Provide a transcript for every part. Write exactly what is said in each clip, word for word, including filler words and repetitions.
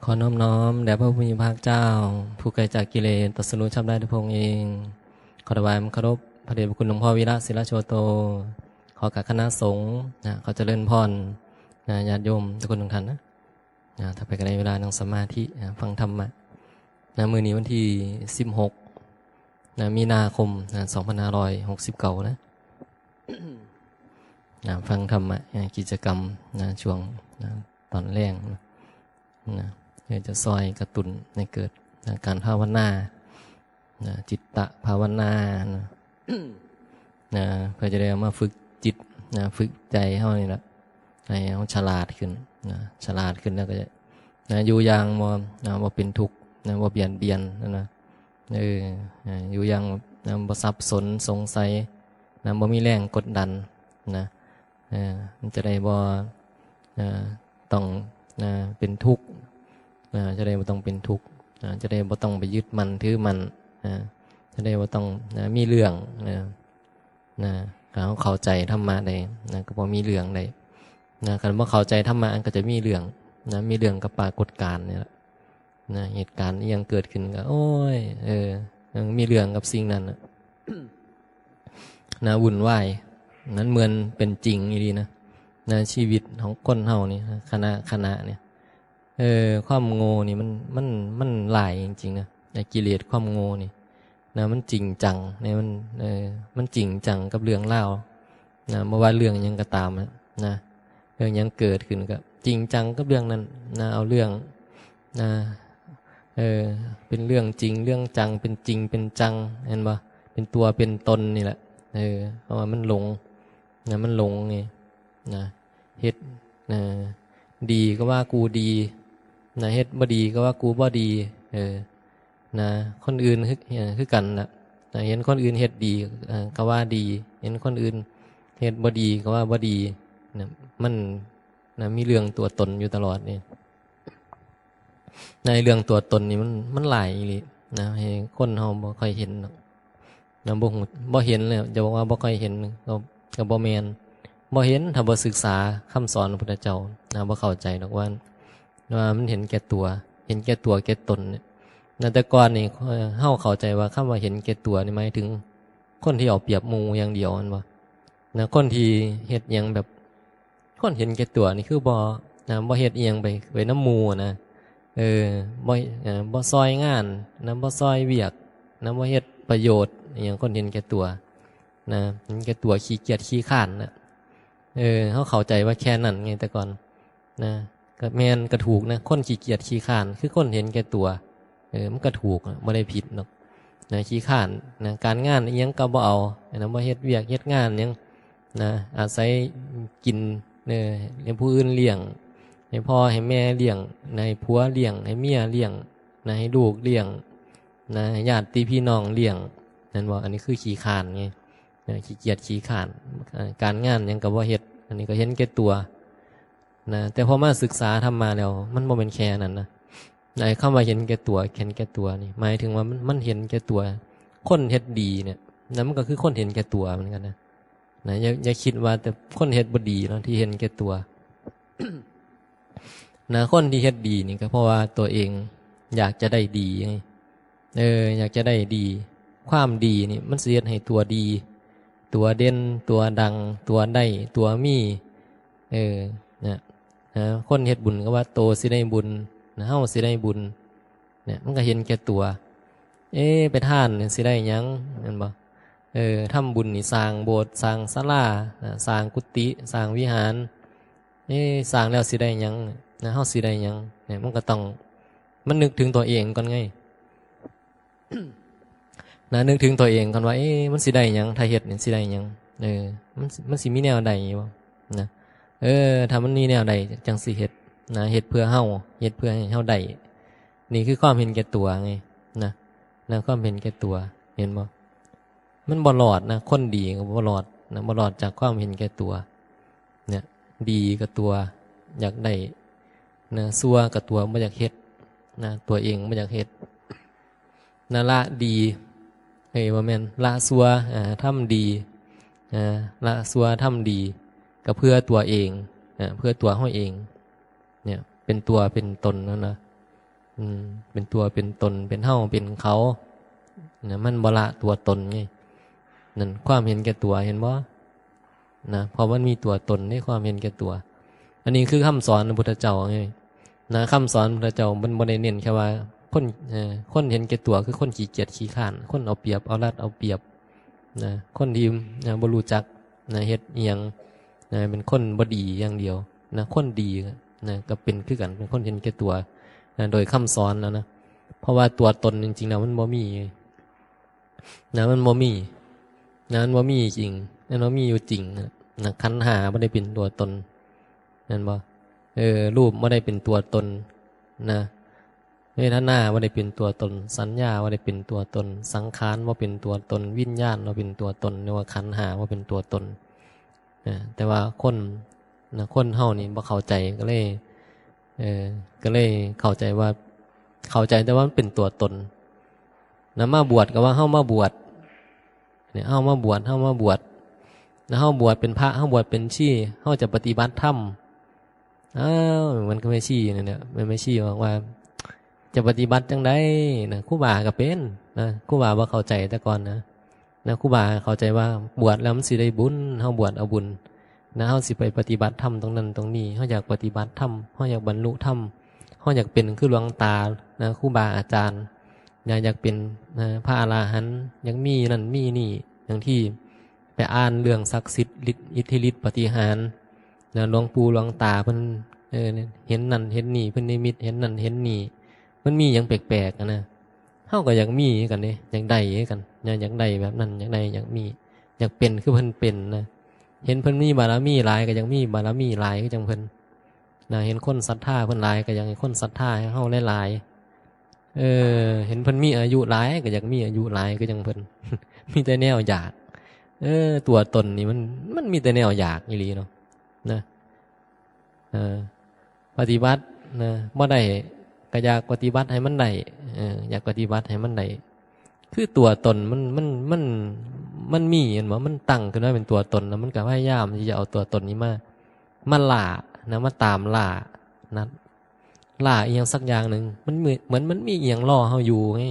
ขอน้อมน้อมแด่พระผู้มีพระภาคเจ้า ผู้ไกลจากกิเลส ตรัสรู้ชอบได้ด้วยพระองค์เอง ขอถวายความเคารพพระเดชพระคุณหลวงพ่อวีระศิลโชโต ขอกราบคณะสงฆ์นะ ขอเจริญพรนะ ญาติโยมทุกคนทุกท่านนะ นะ ถ้าไปก็ได้เวลานั่งสมาธินะ ฟังธรรมะนะ มื้อนี้วันที่สิบหกนะ มีนาคมนะ สองพันห้าร้อยหกสิบเก้านะ นะ ฟังธรรมะนะ กิจกรรมนะ ช่วงนะ ตอนแลงนะ นะ เพื่อจะซอยกระตุ้นให้เกิดนะ การภาวนานะ จิตตะภาวนานะ นะ เพื่อจะได้เอามาฝึกจิตนะ ฝึกใจเฮานี่แหละ ให้เฮาฉลาดขึ้นนะ ฉลาดขึ้นแล้วก็จะนะ อยู่อย่างบ่นะ บ่เป็นทุกข์นะ บ่เบียดเบียนนะ เออนะ อยู่อย่างนะ บ่สับสนสงสัยนะ บ่มีแรงกดดันนะ เออ มันจะได้บ่ เอ่อ ต้องนะ เป็นทุกข์นะ จะได้บ่ต้องเป็นทุกข์นะ จะได้บ่ต้องไปยึดมั่นถือมั่นนะ จะได้บ่ต้องนะ มีเรื่องนะ นะ ถ้าเฮาเข้าใจธรรมะได้นะ ก็บ่มีเรื่องได้นะ คันบ่เข้าใจธรรมะ มันก็จะมีเรื่องนะ มีเรื่องกับปรากฏการณ์นี่แหละนะ เหตุการณ์อิหยังเกิดขึ้นก็ โอ้ย เออ มันมีเรื่องกับสิ่งนั้นน่ะ นะ วุ่นวาย นั้นเหมือนเป็นจริงอีหลีนะ นะ ชีวิตของคนเฮานี่นะ ขณะ ขณะเนี่ย เออ ความโง่นี่มัน มัน มันหลายจริงๆนะ ไอ้กิเลสความโง่นี่นะ มันจริงจังเนี่ย มัน เออ มันจริงจังกับเรื่องราวนะ บ่ว่าเรื่องหยังก็ตามอะนะ เรื่องหยังเกิดขึ้นก็จริงจังกับเรื่องนั้นนะ เอาเรื่องนะ เออ เป็นเรื่องจริง เรื่องจัง เป็นจริง เป็นจัง เห็นบ่ เป็นตัว เป็นตนนี่แหละ เออ เพราะว่ามันหลงนะ มันหลงไงนะ เฮ็ดนะ ดีก็ว่ากูดีนะ เฮ็ดบ่ดีก็ว่ากูบ่ดี เออ นะ คนอื่นคือ เอ่อ คือกันน่ะนะ เห็นคนอื่นเฮ็ดดี เอ่อ ก็ว่าดี เห็นคนอื่นเฮ็ดบ่ดีก็ว่าบ่ดีนะ มันนะ มีเรื่องตัวตนอยู่ตลอดนี่ ในเรื่องตัวตนนี่มัน มันหลายอีหลีนะ ให้คนเฮาบ่ค่อยเห็นหรอกนะ บ่ฮู้ บ่เห็นแล้ว จะบอกว่าบ่ค่อยเห็น ก็ ก็บ่แม่น บ่เห็น ถ้าบ่ศึกษาคำสอนพระพุทธเจ้านะ บ่เข้าใจดอกว่า ว่ามันเห็นแก่ตัว เห็นแก่ตัวแก่ตนเนี่ยนะ แต่ก่อนนี่ เอ่อ เฮาเข้าใจว่าคำว่าเห็นแก่ตัวนี่หมายถึงคนที่เอาเปรียบหมู่อย่างเดียว แม่นบ่นะ คนที่เฮ็ดหยังแบบ คนเห็นแก่ตัวนี่คือบ่นะ บ่เฮ็ดอิหยังไป ไปนำหมู่นะ เออ บ่ เอ่อ บ่ซอยงานนะ บ่ซอยเวียกนะ บ่เฮ็ดประโยชน์อิหยัง คนเห็นแก่ตัวนะ เห็นแก่ตัว ขี้เกียจขี้คร้านนะ เออ เฮาเข้าใจว่าแค่นั้นไงแต่ก่อนนะ ก็แม่น ก็ถูกนะ คนขี้เกียจขี้คร้านคือคนเห็นแก่ตัว เออ มันก็ถูกอะ บ่ได้ผิดหรอกนะ ขี้คร้านนะ การงานอิหยังก็บ่เอานะ บ่เฮ็ดเวียกเฮ็ดงานหยังนะ อาศัยกิน เออ ให้ผู้อื่นเลี้ยง ให้พ่อให้แม่เลี้ยงนะ ให้ผัวเลี้ยง ให้เมียเลี้ยงนะ ให้ลูกเลี้ยงนะ ให้ญาติพี่น้องเลี้ยง นั่นบ่ อันนี้คือขี้คร้านไงนะ ขี้เกียจขี้คร้าน อ่า การงานหยังก็บ่เฮ็ด อันนี้ก็เห็นแก่ตัวนะ แต่พอมาศึกษาธรรมะแล้ว มันบ่แม่นแค่นั้นนะ ไอ้คำว่าเห็นแก่ตัว เห็นแก่ตัวนี่ หมายถึงว่ามัน มันเห็นแก่ตัว คนเฮ็ดดีเนี่ยนะ มันก็คือคนเห็นแก่ตัวเหมือนกันนะ นะ อย่า อย่าคิดว่าแต่คนเฮ็ดบ่ดีเนาะที่เห็นแก่ตัว นะ คนที่เฮ็ดดีนี่ก็เพราะว่าตัวเองอยากจะได้ดีไง เออ อยากจะได้ดี ความดีนี่มันสิเฮ็ดให้ตัวดี ตัวเด่น ตัวดัง ตัวได้ ตัวมี เออ นะ นะ คนเฮ็ดบุญก็ว่าโตสิได้บุญ นะ เฮาสิได้บุญ เนี่ย มันก็เห็นแก่ตัว เอ๊ะ ไปทานนี่สิได้หยัง แม่นบ่ เออ ทำบุญนี่สร้างโบสถ์ สร้างศาลา นะ สร้างกุฏิ สร้างวิหาร เอ๊ะ สร้างแล้วสิได้หยัง นะ เฮาสิได้หยัง เนี่ย มันก็ต้อง มันนึกถึงตัวเองก่อนไง นะ นึกถึงตัวเองก่อนว่า เอ๊ะ มันสิได้หยัง ถ้าเฮ็ดนี่สิได้หยัง เออ มัน มันสิมีแนวใดบ่ นะ เออ ถ้ามันมีแนวใดจั่งสิเฮ็ด นะ เฮ็ดเพื่อเฮา เฮ็ดเพื่อให้เฮาได้ นี่คือความเห็นแก่ตัวไง นะ นะ ความเห็นแก่ตัว เห็นบ่ มันบ่รอดนะ คนดีก็บ่รอดนะ บ่รอดจากความเห็นแก่ตัว เนี่ย ดีก็ตัว อยากได้ นะ ชั่วก็ตัว บ่อยากเฮ็ด นะ ตัวเองบ่อยากเฮ็ด นะ ละดี เอ้ย บ่แม่น ละชั่ว อ่า ทำดี อ่า ละชั่ว ทำดี ก็เพื่อตัวเอง อ่า เพื่อตัวเฮาเอง เนี่ย เป็นตัว เป็นตนนั่นนะ อืม เป็นตัวเป็นตน เป็นเฮาเป็นเขา นะ มันบ่ละตัวตนไง นั่น ความเห็นแก่ตัว เห็นบ่ นะ เพราะมันมีตัวตนในความเห็นแก่ตัว อันนี้คือคำสอนพระพุทธเจ้าไง นะ คำสอนพระพุทธเจ้ามันบ่ได้เน้นแค่ว่า คน เอ่อ คนเห็นแก่ตัวคือคนขี้เกียจขี้คร้าน คนเอาเปรียบเอารัดเอาเปรียบ นะ คนที่ นะ บ่รู้จัก นะ เฮ็ดอิหยัง นะ เป็นคนบ่ดีอย่างเดียว นะ คนดี นะ ก็เป็นคือกัน เป็นคนเห็นแก่ตัว นะ โดยคำสอนแล้วนะ เพราะว่าตัวตนจริงๆแล้วมันบ่มี นะ มันบ่มี นะ มันบ่มีจริง มันบ่มีอยู่จริง นะ นะ ขันธ์ห้าบ่ได้เป็นตัวตน แม่นบ่ เออ รูปบ่ได้เป็นตัวตน นะ เวทนาบ่ได้เป็นตัวตน สัญญาบ่ได้เป็นตัวตน สังขารบ่เป็นตัวตน วิญญาณบ่เป็นตัวตน หรือว่าขันธ์ห้าบ่เป็นตัวตน นะ แต่ว่าคน นะ คนเฮานี่บ่เข้าใจ ก็เลย เออ ก็เลยเข้าใจว่า เข้าใจแต่ว่ามันเป็นตัวตน นะ มาบวชก็ว่าเฮามาบวช เนี่ย เฮามาบวช เฮามาบวช แล้วเฮาบวชเป็นพระ เฮาบวชเป็นชี เฮาจะปฏิบัติธรรม อ้าว มันก็แม่ชีนั่นแหละ แม่ แม่ชีบอกว่า จะปฏิบัติจั่งใดนะ ครูบาก็เป็นนะ ครูบาบ่เข้าใจแต่ก่อนนะ นะ ครูบาเข้าใจว่าบวชแล้วมันสิได้บุญ เฮาบวชเอาบุญ นะ เฮาสิไปปฏิบัติธรรมตรงนั้นตรงนี้ เฮาอยากปฏิบัติธรรม เฮาอยากบรรลุธรรม เฮาอยากเป็นคือหลวงตา นะ ครูบาอาจารย์ อยาก อยากเป็น นะ พระอรหันต์ อยากมีนั่นมีนี่ อย่างที่ไปอ่านเรื่องศักดิ์สิทธิ์ ฤทธิ์ อิทธิฤทธิ์ปาฏิหาริย์ นะ หลวงปู่หลวงตาเพิ่น เออ เห็นนั่นเห็นนี่ เพิ่นนิมิตเห็นนั่นเห็นนี่ มันมีหยังแปลกๆอะนะ เฮาก็อยากมีคือกันเด้ อยากได้คือกัน อยาก อยากได้แบบนั้น อยากได้ อยากมี อยากเป็นคือเพิ่นเป็นนะ เห็นเพิ่นมีบารมีหลายก็อยากมีบารมีหลายคือจั่งเพิ่นนะ เห็นคนศรัทธาเพิ่นหลายก็อยากให้คนศรัทธาให้เฮาหลายๆ เออ เห็นเพิ่นมีอายุหลายก็อยากมีอายุหลายคือจั่งเพิ่น มีแต่แนวอยาก เออ ตัวตนนี่มัน มันมีแต่แนวอยากอีหลีเนาะ นะ เออ ปฏิบัตินะ บ่ได้ก็อยากปฏิบัติให้มันได้ เออ อยากปฏิบัติให้มันได้ คือตัวตนมัน มัน มัน มันมี เห็นบ่ มันตั้งขึ้นมาเป็นตัวตน แล้วมันก็พยายามที่จะเอาตัวตนนี้มา มาล่านะ มาตามล่านะ ล่าอีหยังสักอย่างหนึ่ง มันเหมือน เหมือนมันมีอีหยังรอเฮาอยู่ไง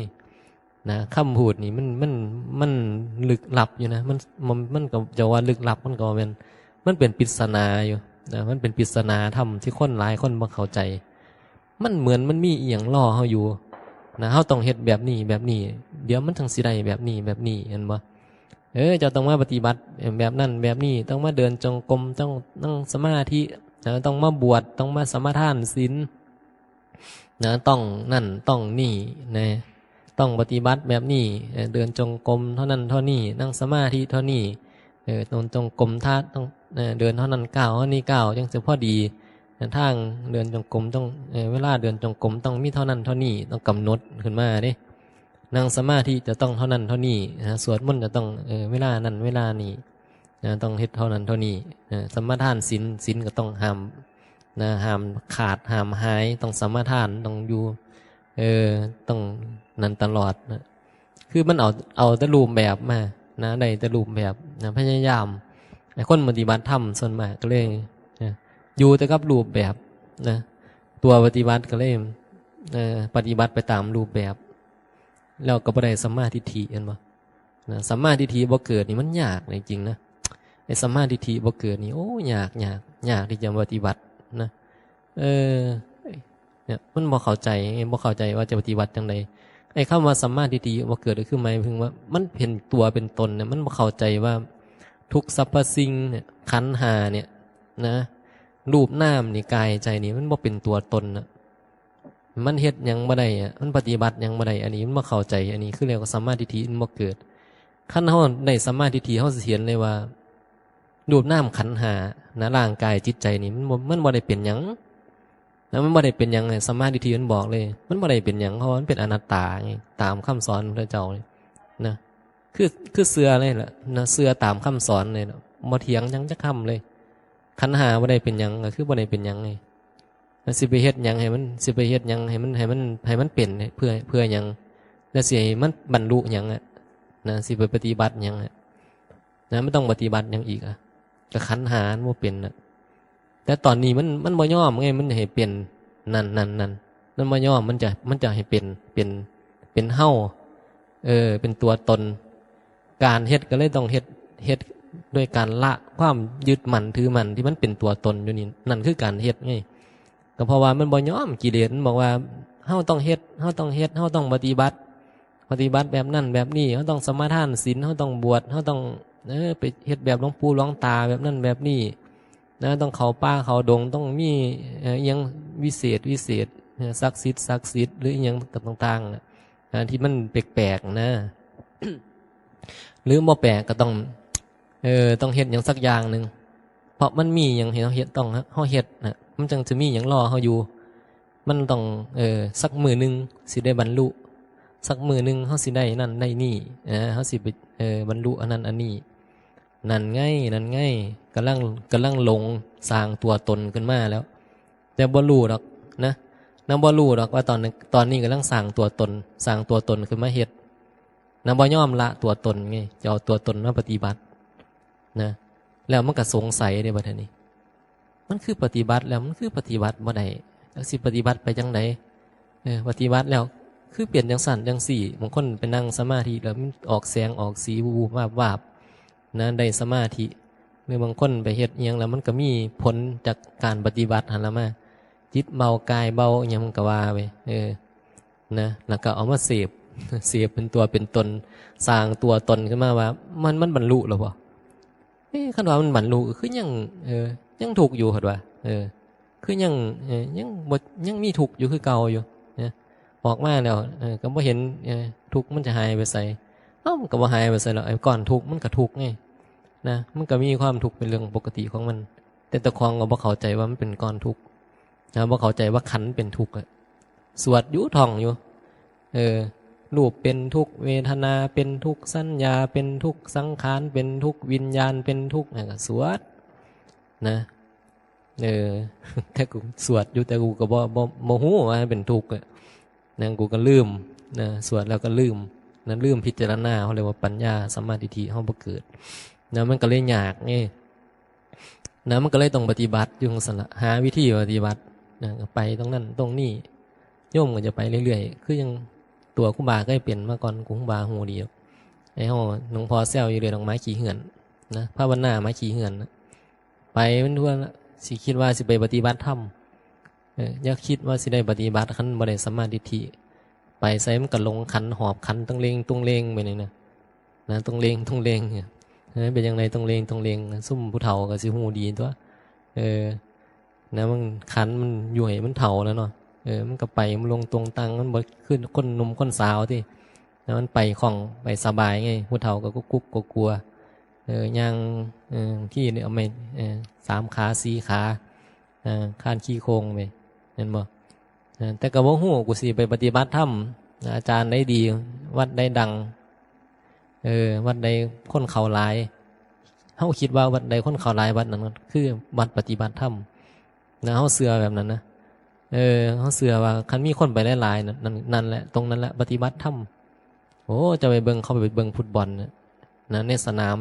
นะ คำพูดนี่มัน มัน มันลึกลับอยู่นะ มัน มัน มันก็จะว่าลึกลับ มันก็เป็น มันเป็นปริศนาอยู่นะ มันเป็นปริศนาธรรมที่คนหลายคนบ่เข้าใจ มันเหมือนมันมีอีหยังรอเฮาอยู่นะ เฮาต้องเฮ็ดแบบนี้ แบบนี้ เดี๋ยวมันจั่งสิได้แบบนี้ แบบนี้ เห็นบ่ เออ เจ้าต้องมาปฏิบัติแบบนั้นแบบนี้ ต้องมาเดินจงกรม ต้องนั่งสมาธินะ ต้องมาบวช ต้องมาสมาทานศีล นะ ต้องนั่นต้องนี่นะ ต้องปฏิบัติแบบนี้ เอ่อ เดินจงกรมเท่านั้นเท่านี้ นั่งสมาธิเท่านี้ เอ่อ เดินจงกรมท่า ต้อง เอ่อ เดินเท่านั้นก้าว เท่านี้ก้าว จั่งสิพอดีนะ ทางเดินจงกรมต้อง เอ่อ เวลาเดินจงกรมต้องมีเท่านั้นเท่านี้ ต้องกำหนดขึ้นมาเด้ นั่งสมาธิจะต้องเท่านั้นเท่านี้นะ สวดมนต์จะต้อง เอ่อ เวลานั้นเวลานี้นะ ต้องเฮ็ดเท่านั้นเท่านี้นะ สมาทานศีล ศีลก็ต้องห้ามนะ ห้ามขาด ห้ามหาย ต้องสมาทาน ต้องอยู่ เออ ต้องนั่นตลอดนะ คือมันเอา เอาแต่รูปแบบมานะ ได้แต่รูปแบบนะ พยายาม ไอ้คนปฏิบัติธรรมส่วนมากก็เลยนะ อยู่แต่กับรูปแบบนะ ตัวปฏิบัติก็เลย เอ่อ ปฏิบัติไปตามรูปแบบ แล้วก็บ่ได้สัมมาทิฏฐิ เห็นบ่ นะ สัมมาทิฏฐิบ่เกิดนี่มันยากจริงๆนะ ไอ้สัมมาทิฏฐิบ่เกิดนี่ โอ้ ยาก ยาก ยากที่จะปฏิบัตินะ เออ เนี่ย มันบ่เข้าใจ บ่เข้าใจว่าจะปฏิบัติจั่งใด ไอ้คำว่าสัมมาทิฏฐิบ่เกิดก็คือหมายถึงว่ามันเห็นตัวเป็นตนเนี่ย มันบ่เข้าใจว่าทุกสรรพสิ่งเนี่ย ขันธ์ห้าเนี่ยนะ รูปนามนี่ กายใจนี่ มันบ่เป็นตัวตนน่ะ มันเฮ็ดหยังบ่ได้อะ มันปฏิบัติหยังบ่ได้ อันนี้มันบ่เข้าใจ อันนี้คือเรียกว่าสัมมาทิฏฐิมันบ่เกิด คันเฮาได้สัมมาทิฏฐิ เฮาสิเห็นเลยว่า รูปนามขันธ์ห้านะ ร่างกายจิตใจนี่ มันบ่ มันบ่ได้เป็นหยังนะ มันบ่ได้เป็นหยัง สัมมาทิฏฐิมันบอกเลย มันบ่ได้เป็นหยัง เพราะว่ามันเป็นอนัตตาไง ตามคำสอนพระเจ้าเลยนะ คือ คือเชื่อเลยล่ะนะ เชื่อตามคำสอนเลยล่ะ บ่เถียงหยังจักคำเลย ขันธ์ห้าบ่ได้เป็นหยัง ก็คือบ่ได้เป็นหยังไง แล้วสิไปเฮ็ดหยังให้มัน สิไปเฮ็ดหยังให้มัน ให้มัน ให้มันเป็น เพื่อ เพื่อหยัง แล้วสิให้มันบรรลุหยังอะนะ สิไปปฏิบัติหยังอะนะ มันต้องปฏิบัติหยังอีกอะ ก็ขันธ์ห้ามันบ่เป็นน่ะ แต่ตอนนี้มัน มันบ่ยอมไง มันให้เป็น นั่น นั่น นั่น มันบ่ยอม มันจะ มันจะให้เป็น เป็น เป็นเฮา เออ เป็นตัวตน การเฮ็ดก็เลยต้องเฮ็ด เฮ็ดด้วยการละความยึดมั่นถือมั่นที่มันเป็นตัวตนอยู่นี่ นั่นคือการเฮ็ดไง ก็เพราะว่ามันบ่ยอม กิเลสมันบอกว่า เฮาต้องเฮ็ด เฮาต้องเฮ็ด เฮาต้องปฏิบัติ ปฏิบัติแบบนั้นแบบนี้ เฮาต้องสมาทานศีล เฮาต้องบวช เฮาต้อง เออ ไปเฮ็ดแบบหลวงปู่หลวงตาแบบนั้นแบบนี้ นะ ต้องเข้าป่าเข้าดง ต้องมี เอ่อ อิหยังวิเศษวิเศษ เอ่อ ศักดิ์สิทธิ์ศักดิ์สิทธิ์ หรืออิหยังต่างๆ อ่ะ อ่า ที่มันแปลกๆ นะ หรือบ่แปลกก็ต้อง เออ ต้องเฮ็ดหยังสักอย่างหนึ่ง เพราะมันมีหยังให้เฮาเฮ็ด ต้องเฮาเฮ็ดนะ มันจั่งจะมีหยังรอเฮาอยู่ มันต้อง เออ สักมื้อหนึ่งสิได้บรรลุ สักมื้อหนึ่งเฮาสิได้นั่นได้นี่ เออ เฮาสิไป เออ บรรลุอันนั้นอันนี้ นั่นไง นั่นไง กำลัง กำลังหลงสร้างตัวตนขึ้นมาแล้ว แต่บ่รู้ดอกนะ นางบ่รู้ดอกว่าตอนนี้ ตอนนี้กำลังสร้างตัวตน สร้างตัวตนขึ้นมาเฮ็ด นางบ่ยอมละตัวตนไง จะเอาตัวตนมาปฏิบัตินะ แล้วมันก็สงสัยเด้บัดนี้ มันคือปฏิบัติแล้ว มันคือปฏิบัติบ่ได้ จักสิปฏิบัติไปจั่งใด เออ ปฏิบัติแล้ว คือเปลี่ยนจั่งซั่นจั่งซี้ บางคนไปนั่งสมาธิแล้วมันออกแสงออกสี วูบๆ วาบๆ นะ ได้สมาธิ หรือบางคนไปเฮ็ดอิหยังแล้วมันก็มีผลจากการปฏิบัติหั่นล่ะมา จิตเบากายเบาอิหยังมันก็ว่าไป เออ นะ แล้วก็เอามาเสพ เสพเป็นตัวเป็นตน สร้างตัวตนขึ้นมาว่า มัน มันบรรลุแล้วบ่ เอ๊ะ คันว่ามันบรรลุ คือยัง เออ ยังทุกข์อยู่หั่นว่า เออ คือยัง เออ ยังบ่ ยังมีทุกข์อยู่คือเก่าอยู่นะ ออกมาแล้ว เออ ก็บ่เห็น เออ ทุกข์มันจะหายไปไส เอ้า มันก็บ่หายไปไสแล้ว ไอ้ก้อนทุกข์มันก็ทุกข์ไง นะ มันก็มีความทุกข์เป็นเรื่องปกติของมัน แต่เจ้าของก็บ่เข้าใจว่ามันเป็นก้อนทุกข์ นะ บ่เข้าใจว่าขันธ์เป็นทุกข์อะ สวดอยู่ ท่องอยู่ เออ รูปเป็นทุกข์ เวทนาเป็นทุกข์ สัญญาเป็นทุกข์ สังขารเป็นทุกข์ วิญญาณเป็นทุกข์ นั่นก็สวด นะ เออ แต่กูสวดอยู่ แต่กูก็บ่ บ่ บ่ฮู้ว่ามันเป็นทุกข์อะ นะ กูก็ลืม นะ สวดแล้วก็ลืม นะ ลืมพิจารณา เขาเรียกว่าปัญญาสัมมาทิฏฐิเฮาบ่เกิด นะ มันก็เลยยากไง นะ มันก็เลยต้องปฏิบัติอยู่จั่งซั่นล่ะ หาวิธีปฏิบัติ นะ ก็ไปตรงนั้นตรงนี้ โยมก็จะไปเรื่อยๆ คือยังตัวครูบาเคยเป็นมาก่อน ครูบาฮู้ดี ไอ้เฮา หลวงพ่อแซวอยู่เด้ ดอกไม้ขี้เหือน นะ ภาวนาไม้ขี้เหือนนะ ไปมันทั่วละ สิคิดว่าสิไปปฏิบัติธรรม เออ อย่าคิดว่าสิได้ปฏิบัติ คันบ่ได้สัมมาทิฏฐิ ไปไสมันก็หลงขันธ์ หอบขันธ์ ตุงเลงตุงเลงไปนี่นะ นะ ตุงเลงตุงเลงเนี่ย เออ เป็นจั่งใด ตุงเลงตุงเลง ซุมผู้เฒ่าก็สิฮู้ดีตั๊ว เออ นะ มันขันธ์มันอยู่ให้มันเฒ่าแล้วเนาะ เออ มันก็ไป มันลงตรงตัง มันบ่คือคนหนุ่มคนสาวติ นะ มันไปคล่อง ไปสบายไง ผู้เฒ่าก็กุ๊กกุ๊กกัวกัว เออ ย่าง เออ ที่เนี่ยเอาไม้ เออ สามขา สี่ขา เออ คานขี้โคงไป เห็นบ่ เออ แต่ก็บ่ฮู้ กูสิไปปฏิบัติธรรม อาจารย์ใดดี วัดใดดัง เออ วัดใดคนเข้าหลาย เฮาคิดว่าวัดใดคนเข้าหลาย วัดนั้นคือวัดปฏิบัติธรรม นะ เฮาเชื่อแบบนั้นนะ เออ เฮาเชื่อว่าคันมีคนไปหลายๆ นั่น นั่น นั่นแหละ ตรงนั้นแหละปฏิบัติธรรม โอ้ จะไปเบิ่ง เขาไปเบิ่งฟุตบอลน่ะ นะ ในสนาม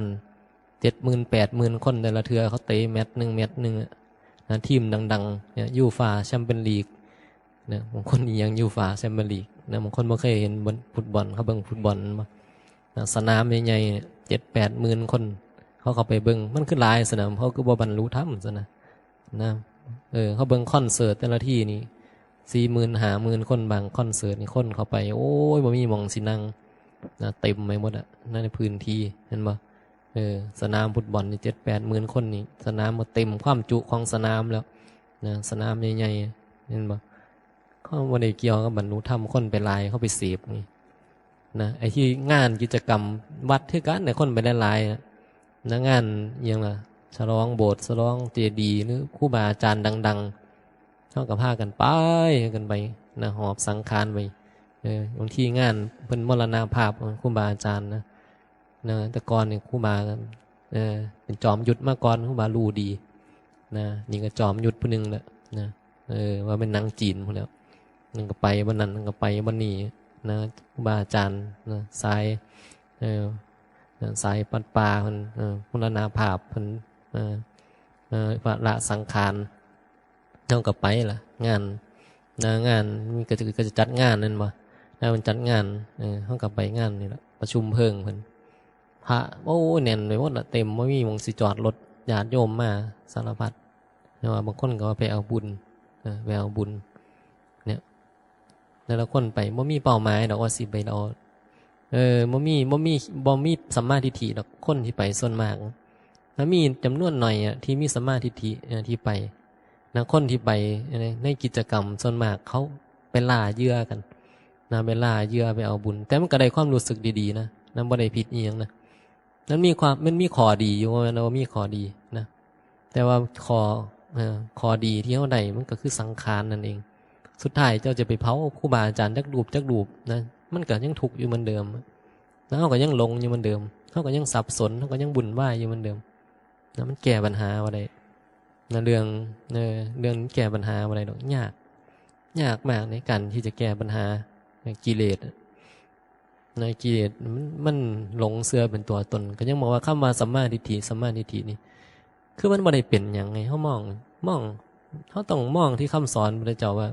เจ็ดหมื่น แปดหมื่น คน แต่ละเทื่อเขาเตะแมตช์หนึ่ง แมตช์หนึ่งอะ นะ ทีมดังๆ เนี่ย ยูฟา แชมเปี้ยนลีก นะ บางคนอิหยัง ยูฟา แชมเปี้ยนลีก นะ บางคนบ่เคยเห็นบอล ฟุตบอล เขาเบิ่งฟุตบอลบ่ นะ สนามใหญ่ๆ เจ็ดแปดหมื่น คน เขาเข้าไปเบิ่ง มันคือหลายสนาม เขาคือบ่บรรลุธรรมซะนะ นะ เออ เขาเบิ่งคอนเสิร์ตแต่ละที่นี่ สี่หมื่น ห้าหมื่น คน บางคอนเสิร์ตนี่คนเข้าไป โอ้ย บ่มีหม่องสินั่ง นะ เต็มไปหมดอะ ในพื้นที่ เห็นบ่ เออ สนามฟุตบอลนี่ เจ็ดแปดหมื่น คนนี่ สนามก็เต็มความจุของสนามแล้ว นะ สนามใหญ่ๆ เห็นบ่ เขาบ่ได้เกี่ยวกับบรรลุธรรม คนไปหลาย เขาไปเสพนี่ นะ ไอ้ที่งานกิจกรรมวัดคือกัน ไอ้คนไปหลายๆ นะ นะ งานอิหยังล่ะ ฉลองโบสถ์ ฉลองเจดีย์ หรือครูบาอาจารย์ดังๆ เขาก็พากันไป กันไป นะ หอบสังขารไป เออ บางทีงานเพิ่นมรณภาพ ครูบาอาจารย์นะ นะ แต่ก่อนนี่ครูบา เออ เป็นจอมยุทธมาก่อน ครูบารู้ดี นะ นี่ก็จอมยุทธผู้หนึ่งแหละ นะ เออ ว่าเป็นหนังจีนพู้นแหล้ว นั่นก็ไปบ่อนนั่น นั่นก็ไปบ่อนนี่ นะ ครูบาอาจารย์ นะ สาย เออ นะ สายวัดป่าเพิ่น เออ มรณภาพเพิ่น เออ เออ วาระสังขาร เฮาก็ไปล่ะ งาน นะ งานมีก็จะ ก็จะจัดงานนั่นบ่ แล้วมันจัดงาน เออ เฮาก็ไปงานนี่แหละ ประชุมเพลิงเพิ่น พระ โอ้ย แน่นไปหมดละ เต็ม บ่มีหม่องสิจอดรถ ญาติโยมมาสารพัด แต่ว่าบางคนก็ว่าไปเอาบุญ เออ ไปเอาบุญ เนี่ย แต่ละคนไป บ่มีเป้าหมายดอกว่าสิไปเอา เออ บ่มี บ่มี บ่มีสัมมาทิฏฐิดอก คนที่ไปส่วนมาก แล้วมีจำนวนหน่อยอะ ที่มีสัมมาทิฏฐิ เออ ที่ไป นะ คนที่ไปใน ในกิจกรรมส่วนมากเขาไปล่าเหยื่อกัน นะ ไปล่าเหยื่อไปเอาบุญ แต่มันก็ได้ความรู้สึกดีๆ นะ นะ บ่ได้ผิดอีหยังนะ มันมีความ มันมีข้อดีอยู่ ว่าแม่นว่ามีข้อดีนะ แต่ว่าข้อ เอ่อ ข้อดีที่เฮาได้มันก็คือสังขารนั่นเอง สุดท้ายเจ้าจะไปเผาครูบาอาจารย์จักรูปจักรูปนะ มันก็ยังทุกข์อยู่เหมือนเดิม แล้วเฮาก็ยังหลงอยู่เหมือนเดิม เฮาก็ยังสับสน เฮาก็ยังวุ่นวายอยู่เหมือนเดิม นะ มันแก้ปัญหาบ่ได้ นะ เรื่อง เอ่อ เรื่องแก้ปัญหาบ่ได้ดอก ยาก ยากมากในการที่จะแก้ปัญหา เอ่อ กิเลส นะ กิเลสมัน มันหลงเชื่อเป็นตัวตน ก็ยังบอกว่าคำว่าสัมมาทิฏฐิ สัมมาทิฏฐินี่ คือมันบ่ได้เป็นหยังไง เฮามอง มอง เฮาต้องมองที่คำสอนพระเจ้าว่า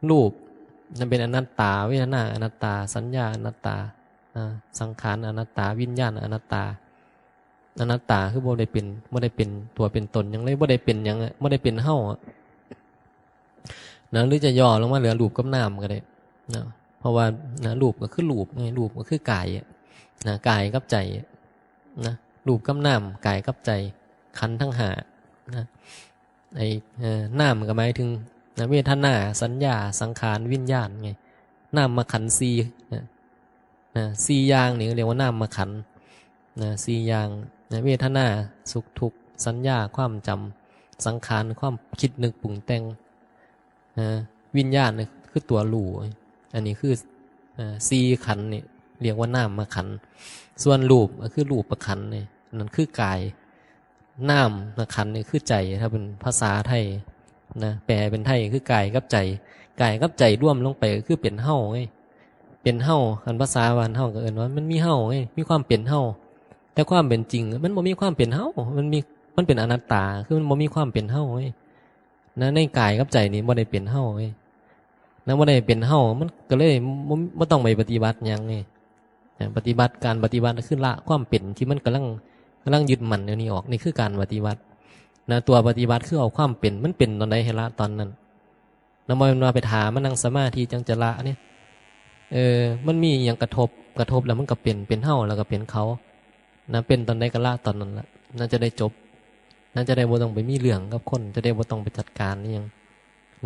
รูปมันเป็นอนัตตา เวทนาอนัตตา สัญญาอนัตตา อ่า สังขารอนัตตา วิญญาณอนัตตา อนัตตาคือบ่ได้เป็น บ่ได้เป็นตัวเป็นตนหยังเลย บ่ได้เป็นหยังอะ บ่ได้เป็นเฮาอะ นะ หรือจะย่อลงมาเหลือรูปกับนามก็ได้นะ เพราะว่า นะ รูปก็คือรูปไง รูปก็คือกายอะ นะ กายกับใจอะ นะ รูปกับนาม กายกับใจ ขันธ์ทั้งห้า นะ ไอ้ เอ่อ นามก็หมายถึง นะ เวทนา สัญญา สังขาร วิญญาณไง นามขันธ์สี่ นะ นะ สี่อย่างนี่เรียกว่านามขันธ์ นะ สี่อย่าง นะ เวทนา สุขทุกข์ สัญญา ความจำ สังขาร ความคิดนึกปรุงแต่ง นะ วิญญาณนี่คือตัวรู้ อันนี้คือ อ่า สี่ขันธ์นี่เรียกว่านามขันธ์ ส่วนรูปก็คือรูปขันธ์นี่ นั่นคือกาย นามขันธ์นี่คือใจ ถ้าเป็นภาษาไทยนะ แปลเป็นไทยคือกายกับใจ กายกับใจรวมลงไปก็คือเป็นเฮาไง เป็นเฮา คันภาษาบ้านเฮาก็เอิ้นว่ามันมีเฮาไง มีความเป็นเฮา แต่ความเป็นจริงมันบ่มีความเป็นเฮา มันมี มันเป็นอนัตตา คือมันบ่มีความเป็นเฮาไง นะ ในกายกับใจนี่บ่ได้เป็นเฮาไง นะ บ่ได้เป็นเฮา มันก็เลยบ่ บ่ต้องไปปฏิบัติหยังไง นะ ปฏิบัติ การปฏิบัติคือละความเป็นที่มันกำลัง กำลังยึดมั่นอยู่นี่ออก นี่คือการปฏิบัติ นะ ตัวปฏิบัติคือเอาความเป็น มันเป็นตอนใดให้ละตอนนั้น นะ บ่แม่นว่าไปท่ามานั่งสมาธิจั่งจะละเนี่ย เออ มันมีอิหยังกระทบ กระทบแล้วมันก็เป็น เป็นเฮาแล้วก็เป็นเขา นะ เป็นตอนใดก็ละตอนนั้นละ น่าจะได้จบ น่าจะได้บ่ต้องไปมีเรื่องกับคน จะได้บ่ต้องไปจัดการอิหยัง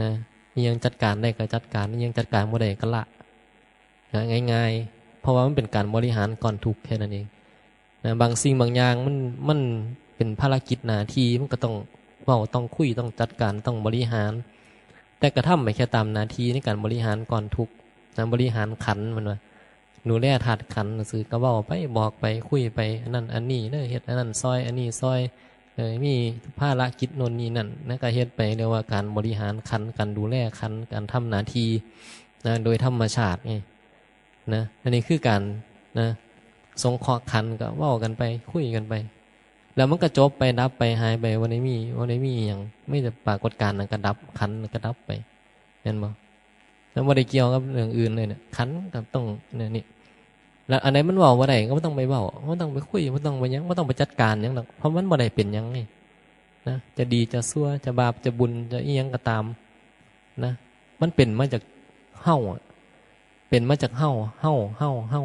นะ อิหยังจัดการได้ก็จัดการ อิหยังจัดการบ่ได้ก็ละ นะ ง่ายๆ เพราะว่ามันเป็นการบริหารก้อนทุกข์แค่นั้นเอง นะ บางสิ่งบางอย่างมัน มันเป็นภารกิจหน้าที่ มันก็ต้องเว้า ต้องคุย ต้องจัดการ ต้องบริหาร แต่ก็ทำไปแค่ตามหน้าที่ในการบริหารก้อนทุกข์ นะ บริหารขันธ์มันว่า ดูแลธาตุขันธ์ซื่อ ก็เว้าไป บอกไป คุยไป อันนั้นอันนี้เด้อ เฮ็ดอันนั้นซอย อันนี้ซอย เออ มีภารกิจโน่นนี่นั่นนะ ก็เฮ็ดไป เรียกว่าการบริหารขันธ์ การดูแลขันธ์ การทำหน้าที่นะ โดยธรรมชาติไง นะ อันนี้คือการ นะ สงเคราะห์ขันธ์ ก็เว้ากันไป คุยกันไป แล้วมันก็จบไป ดับไป หายไป บ่ได้มี บ่ได้มีอิหยัง มีแต่ปรากฏการณ์นั้นก็ดับ ขันธ์นั้นก็ดับไป แม่นบ่ แล้วบ่ได้เกี่ยวกับเรื่องอื่นเลยเนี่ย ขันธ์ก็ต้องเนี่ย นี่ แล้วอันใดมันเว้าบ่ได้ก็บ่ต้องไปเว้า บ่ต้องไปคุย บ่ต้องไปหยัง บ่ต้องไปจัดการหยังดอก เพราะมันบ่ได้เป็นหยังไง นะ จะดีจะชั่ว จะบาปจะบุญ จะอิหยังก็ตาม นะ มันเป็นมาจากเฮาอะ เป็นมาจากเฮา เฮา เฮา เฮา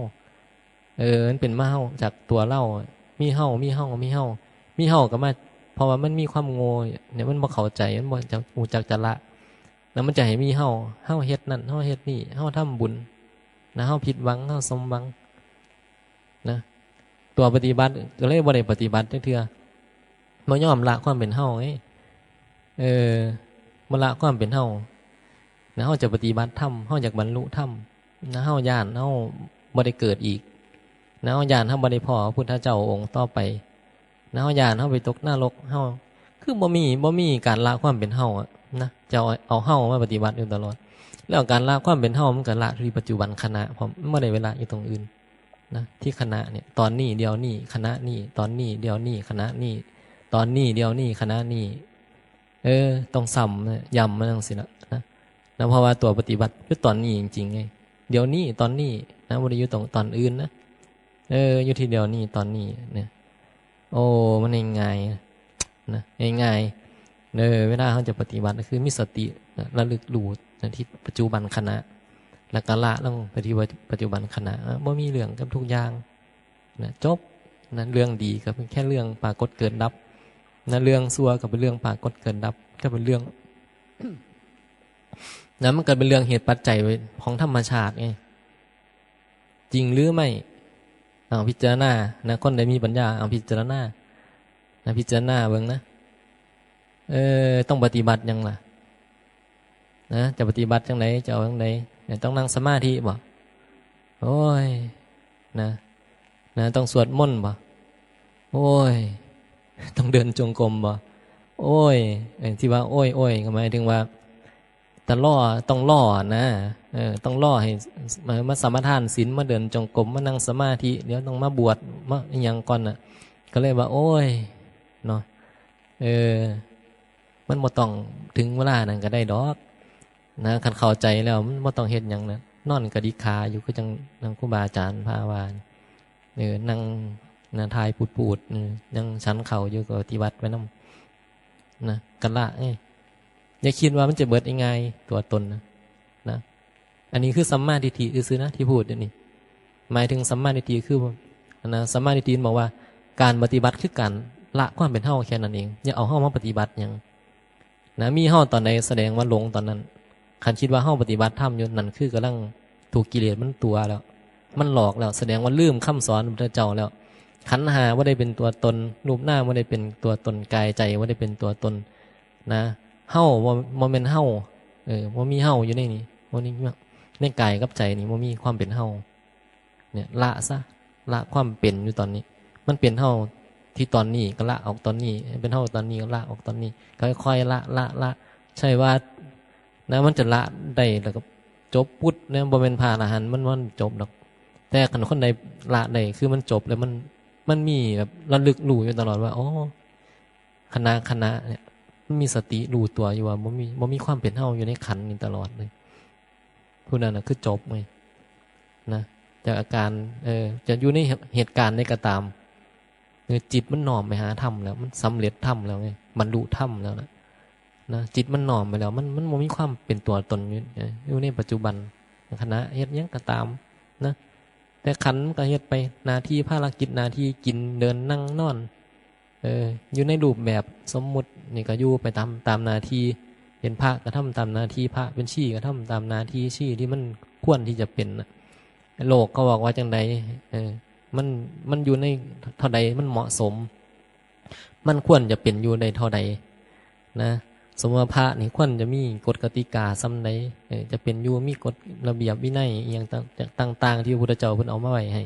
เออ มันเป็นมาเฮา จากตัวเราอะ มีเฮา มีเฮา มีเฮา มีเฮาก็มา เพราะว่ามันมีความโง่เนี่ย มันบ่เข้าใจ มันบ่จัก รู้จักจะละ แล้วมันจะให้มีเฮา เฮาเฮ็ดนั่น เฮาเฮ็ดนี่ เฮาทำบุญ นะ เฮาผิดหวัง เฮาสมหวัง นะ ตัวปฏิบัติก็เลยบ่ได้ปฏิบัติจักเทื่อ บ่ยอมละความเป็นเฮาไง เออ บ่ละความเป็นเฮา นะ เฮาจะปฏิบัติธรรม เฮาอยากบรรลุธรรม นะ เฮาย้านเฮาบ่ได้เกิดอีก นะ เฮาย้านเฮาบ่ได้พ้อพระพุทธเจ้าองค์ต่อไป นะ เฮาย้านเฮาไปตกนรก เฮา คือบ่มี บ่มีการละความเป็นเฮาอะ นะ จะเอา เอาเฮามาปฏิบัติอยู่ตลอด แล้วการละความเป็นเฮามันก็ละที่ปัจจุบันขณะ เพราะมันบ่ได้ไปละอยู่ตรงอื่น นะ ที่ขณะเนี่ย ตอนนี้ เดี๋ยวนี้ ขณะนี้ ตอนนี้ เดี๋ยวนี้ ขณะนี้ ตอนนี้ เดี๋ยวนี้ ขณะนี้ เออ ต้องซ้ำนะ ย้ำมันจั่งซี้ละนะ นะ เพราะว่าตัวปฏิบัติอยู่ตอนนี้จริงๆไง เดี๋ยวนี้ตอนนี้นะ บ่ได้อยู่ตรงตอนอื่นนะ เออ อยู่ที่เดี๋ยวนี้ตอนนี้เนี่ย โอ้ มันง่ายๆนะ ง่ายๆ เออ เวลาเราจะปฏิบัติก็คือมีสตินะ ระลึกรู้นะ ที่ปัจจุบันขณะ แล้วก็ละลงไปที่ปัจจุบันขณะ อ่ะ บ่มีเรื่องกับทุกอย่างนะ จบนะ เรื่องดีก็เป็นแค่เรื่องปรากฏเกิดดับนะ เรื่องชั่วก็เป็นเรื่องปรากฏเกิดดับ ก็เป็นเรื่อง นะ มันก็เป็นเรื่องเหตุปัจจัยของธรรมชาติไง จริงหรือไม่ เอาพิจารณานะ คนใดมีปัญญา เอาพิจารณานะ พิจารณาเบิ่งนะ เออ ต้องปฏิบัติหยังล่ะ นะ จะปฏิบัติจังได จะเอาจังได เนี่ย ต้องนั่งสมาธิบ่ โอ้ย นะ นะ ต้องสวดมนต์บ่ โอ้ย ต้องเดินจงกรมบ่ โอ้ย ไอ้ที่ว่า โอ้ย โอ้ย ก็หมายถึงว่า แต่รอ ต้องรอนะ เออ ต้องรอให้ มา มาสมาทานศีล มาเดินจงกรม มานั่งสมาธิ เดี๋ยวต้องมาบวช มาอิหยังก่อนน่ะ ก็เลยว่า โอ้ย เนาะ เออ มันบ่ต้องถึงเวลานั้นก็ได้ดอก นะ คันเข้าใจแล้ว มันบ่ต้องเฮ็ดหยังนะ นอนกระดิกขาอยู่ คือจั่งนำครูบาอาจารย์พาว่า เออ นั่งนะ ถ่ายปูดๆ เออ ยังฉันข้าวอยู่ ก็ปฏิบัติไปนำ นะ กะละ เอ้ย อย่าคิดว่ามันจะเบิดง่ายๆ ตัวตนนะ นะ อันนี้คือสัมมาทิฏฐิซื่อๆนะ ที่พูดอยู่นี่ หมายถึงสัมมาทิฏฐิคือ นะ สัมมาทิฏฐิบอกว่า การปฏิบัติคือการละความเป็นเฮาแค่นั้นเอง อย่าเอาเฮามาปฏิบัติหยัง นะ มีเฮาตอนใดแสดงว่าหลงตอนนั้น คันคิดว่าเฮาปฏิบัติธรรมอยู่ นั่นคือกำลังถูกกิเลสมันตั๋วแล้ว มันหลอกแล้ว แสดงว่าลืมคำสอนพระพุทธเจ้าแล้ว ขันธ์ห้าบ่ได้เป็นตัวตน รูปนามบ่ได้เป็นตัวตน กายใจบ่ได้เป็นตัวตน นะ เฮาบ่ บ่แม่นเฮา เออ บ่มีเฮาอยู่ในนี้ บ่มี ในกายกับใจนี่บ่มีความเป็นเฮา เนี่ย ละซะ ละความเป็นอยู่ตอนนี้ มันเป็นเฮาที่ตอนนี้ ก็ละออกตอนนี้ เป็นเฮาตอนนี้ ก็ละออกตอนนี้ ค่อยๆ ละ ละ ละ ใช่ว่า นะ มันจะละได้แล้วก็จบปุ๊บนะ บ่แม่นพระอรหันต์ มัน มันจบดอก แต่คันคนใดละได้ คือมันจบแล้ว มัน มันมีแบบระลึกรู้อยู่ตลอดว่า อ๋อ ขณะ ขณะเนี่ย มันมีสติรู้ตัวอยู่ว่าบ่มี บ่มีความเป็นเฮาอยู่ในขันธ์นี่ตลอดเลย ผู้นั้นน่ะคือจบไง นะ จากอาการ เออ จะอยู่ในเหตุการณ์ใดก็ตาม เออ จิตมันน้อมไปหาธรรมแล้ว มันสำเร็จธรรมแล้วไง บรรลุธรรมแล้วนะ นะ จิตมันน้อมไปแล้ว มัน มันบ่มีความเป็นตัวตนอยู่ เออ อยู่ในปัจจุบัน ขณะเฮ็ดหยังก็ตาม นะ แต่ขันธ์มันก็เฮ็ดไป หน้าที่ภารกิจ หน้าที่กิน เดิน นั่ง นอน เออ อยู่ในรูปแบบสมมุตินี่ก็อยู่ไปตาม ตามหน้าที่ เป็นพระก็ทำตามหน้าที่พระ เป็นชีก็ทำตามหน้าที่ชีที่มันควรที่จะเป็นน่ะ โลกเขาบอกว่าจังใด เออ มัน มันอยู่ในเท่าใด มันเหมาะสม มันควรจะเป็นอยู่ได้เท่าใด นะ สมมติว่าพระนี่ควรจะมีกฎกติกาส่ำใด เออ จะเป็นอยู่มีกฎระเบียบวินัยอิหยังต่าง ต่างๆ ที่พระพุทธเจ้าเพิ่นเอามาไว้ให้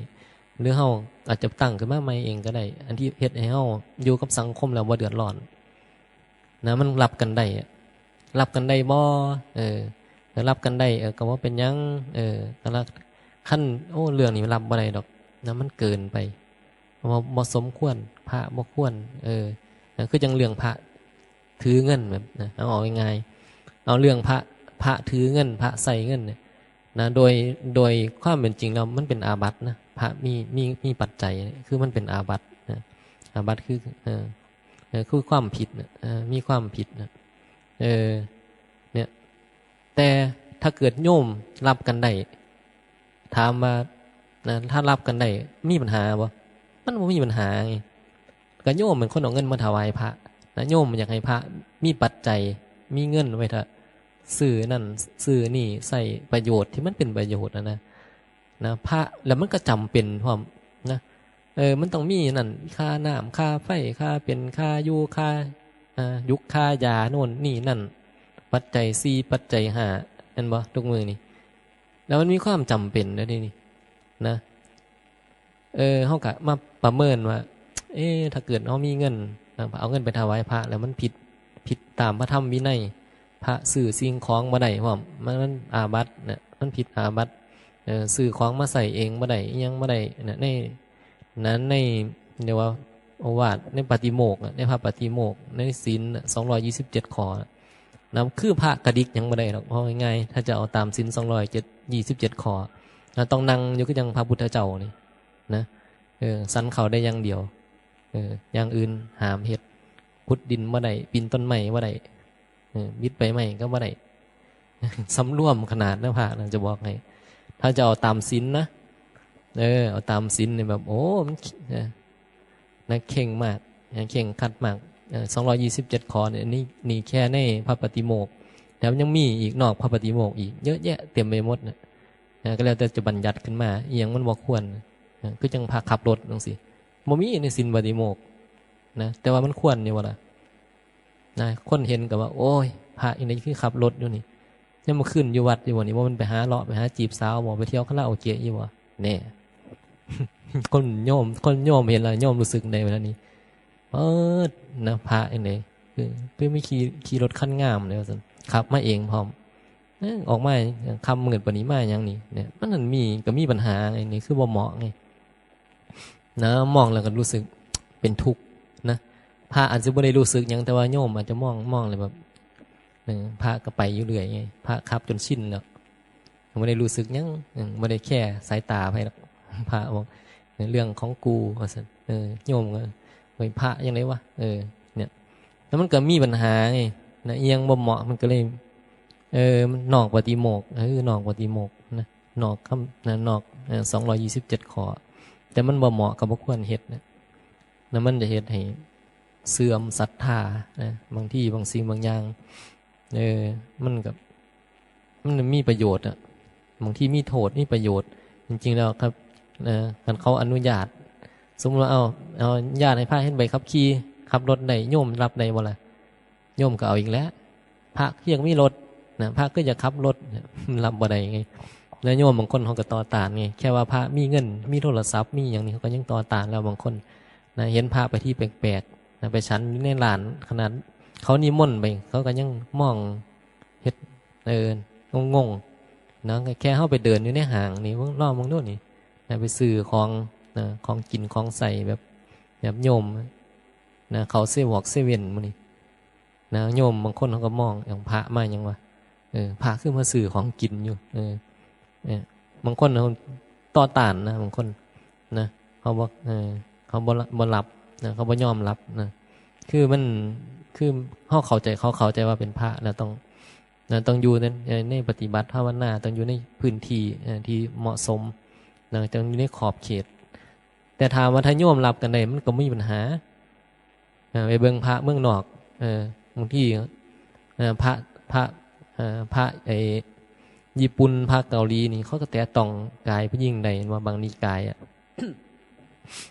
หรือเฮาอาจจะตั้งขึ้นมาใหม่เองก็ได้ อันที่เฮ็ดให้เฮาอยู่กับสังคมแล้วบ่เดือดร้อน นะ มันรับกันได้อะ รับกันได้บ่ เออ ถ้ารับกันได้ เออ ก็บ่เป็นหยัง เออ แต่ละคัน โอ้ เรื่องนี้รับบ่ได้ดอก นะ มันเกินไป บ่ บ่สมควร พระบ่ควร เออ นะ คือจั่งเรื่องพระถือเงินแบบนะ เอา เอาง่ายๆ เอาเรื่องพระ พระถือเงิน พระใช้เงินเนี่ย นะ โดย โดยความเป็นจริงแล้วมันเป็นอาบัตินะ พระมี มี มีปัจจัย คือมันเป็นอาบัตินะ อาบัติคือ เออ เออ คือความผิดนะ เออ มีความผิดนะ เออ เนี่ย แต่ถ้าเกิดโยมรับกันได้ ถามว่า นะ ถ้ารับกันได้ มีปัญหาบ่ มันบ่มีปัญหาไง ก็โยมเป็นคนเอาเงินมาถวายพระ นะ โยมอยากให้พระมีปัจจัย มีเงินไว้ถ้าซื้อนั่น ซื้อนี่ ใช้ประโยชน์ที่มันเป็นประโยชน์นะ นะ นะ พระ แล้วมันก็จำเป็นพร้อม นะ เออ มันต้องมีนั่น ค่าน้ำ ค่าไฟ ค่าเป็น ค่าอยู่ ค่า อ่า ยุก ค่ายา โน่นนี่นั่น ปัจจัยสี่ ปัจจัยห้า แม่นบ่ ทุกมื้อนี่ แล้วมันมีความจำเป็นนะทีนี้ นะ เออ เฮาก็มาประเมินว่า เอ๊ะ ถ้าเกิดเฮามีเงิน นะ เอาเงินไปถวายพระ แล้วมันผิด ผิดตามพระธรรมวินัย พระซื้อสิ่งของบ่ได้พร้อม มัน มันอาบัตินะ มันผิดอาบัติ เออ ซื้อของมาใช้เองบ่ได้ อิหยังบ่ได้นะ ใน นั้นใน เรียกว่า โอวาท ในปาฏิโมกข์อะ ในพระปาฏิโมกข์ ในศีลน่ะ สองร้อยยี่สิบเจ็ดข้อน่ะ นะ คือพระกระดิกหยังบ่ได้ดอก เว้าง่ายๆ ถ้าจะเอาตามศีลสองร้อยเจ็ด ยี่สิบเจ็ดข้อนะ ต้องนั่งอยู่คือจั่งพระพุทธเจ้านี่นะ เออ ฉันข้าวได้อย่างเดียว เออ อย่างอื่นห้ามเฮ็ด ขุดดินบ่ได้ ปีนต้นไม้บ่ได้ เออ บิดใบไม้ก็บ่ได้ สำรวมขนาดนะพระนะ จะบอกให้ ถ้าจะเอาตามศีลนะ เออ เอาตามศีลนี่แบบ โอ้ มัน นะ นะ เคร่งมากนะ เคร่งครัดมาก เอ่อ สองร้อยยี่สิบเจ็ดข้อเนี่ย นี่ นี่แค่ในพระปาฏิโมกข์ แถมยังมีอีกนอกพระปาฏิโมกข์อีก เยอะแยะเต็มไปหมดนะ นะ ก็แล้วแต่จะบัญญัติขึ้นมา อิหยังมันบ่ควรนะ คือจั่งพระขับรถจั่งซี้ บ่มีในศีลปาฏิโมกข์นะ แต่ว่ามันควรอยู่บ่ล่ะ นะ คนเห็นก็ว่า โอ้ย พระอีนี่คือขับรถอยู่นี่ ยังมาขึ้นอยู่วัดอยู่บ่นี่ ว่ามันไปหาเลาะ ไปหาจีบสาวบ่ ไปเที่ยวคาราโอเกะอยู่บ่ แน่ คนโยม คนโยมเห็นแล้ว โยมรู้สึกในเวลานี้ เออ นะ พระอีนี่ คือ คือไม่ขี่ ขี่รถคันงามเลย ว่าซั่น ขับมาเองพร้อม เอ้ย ออกมาค่ำมืดปานนี้มาหยังนี่ เนี่ย มันนั่นมี ก็มีปัญหาไง นี่คือบ่เหมาะไง นะ มองแล้วก็รู้สึกเป็นทุกข์นะ พระอาจจะบ่ได้รู้สึกหยัง แต่ว่าโยมอาจจะมอง มองแล้วแบบ เออ พระก็ไปอยู่เรื่อยไง พระขับจนชินแล้ว บ่ได้รู้สึกหยัง เออ บ่ได้แคร์สายตาไผดอก พระบอก เรื่องของกู ว่าซั่น เออ โยมก็ เฮ้ย พระจั่งใดวะ เออ เนี่ย แล้วมันก็มีปัญหาไง นะ อิหยังบ่เหมาะ มันก็เลย เออ มันนอกปาฏิโมกข์ เออ นอกปาฏิโมกข์นะ นอกคำ นะ นอก เอ่อ สองร้อยยี่สิบเจ็ดข้อ แต่มันบ่เหมาะกับบ่ควรเฮ็ดนะ แล้วมันจะเฮ็ดให้เสื่อมศรัทธานะ บางทีบางสิ่งบางอย่าง เออ มันก็ มันมีประโยชน์อะ บางทีมีโทษ มีประโยชน์ จริงๆ แล้วครับ เอ่อ คันเขาอนุญาต สมมุติว่า เอา เอาอนุญาตให้พระเฮ็ดใบขับขี่ ขับรถได้ โยมรับได้บ่ล่ะ โยมก็เอาอีกแล้ว พระคืออยากมีรถนะ พระคืออยากขับรถเนี่ย มันรับบ่ได้ไง แล้วโยมบางคนเขาก็ต่อต้านไง แค่ว่าพระมีเงิน มีโทรศัพท์ มีหยังนี่ เขาก็ยังต่อต้านแล้วบางคนนะ เห็นพระไปที่แปลกๆ นะ ไปฉันอยู่ในร้าน ขนาดเขานิมนต์ไป เขาก็ยังมอง เฮ็ด เออ งงๆ นะ แค่เฮาไปเดินอยู่ในห้างนี่ ลองเบิ่งดูนี่ นะ ไปซื้อของ นะ ของกินของใช้แบบ แบบโยม นะ เข้าเซเว่น เซเว่น มื้อนี้ นะ โยมบางคนเขาก็มอง อย่างพระมาหยังวะ เออ พระคือมาซื้อของกินอยู่ เออ เออ บางคนเขาต่อต้านนะ บางคนนะ เขาบ่ เออ เขาบ่ละ บ่รับนะ เขาบ่ยอมรับนะ คือมัน คือเฮาเข้าใจ เขาเข้าใจว่าเป็นพระนะ ต้อง นะ ต้องอยู่ใน ใน ในปฏิบัติภาวนา ต้องอยู่ในพื้นที่ เอ่อ ที่เหมาะสมนะ ต้องอยู่ในขอบเขต แต่ถามว่าถ้าโยมรับกันได้ มันก็บ่มีปัญหา เอ่อ ไปเบิ่งพระเมืองนอก เอ่อ บางที เอ่อ พระ พระ เอ่อ พระไอ้ญี่ปุ่น พระเกาหลีนี่ เขาก็แตะต้องกายผู้หญิงได้ เห็นว่าบางนิกายอะ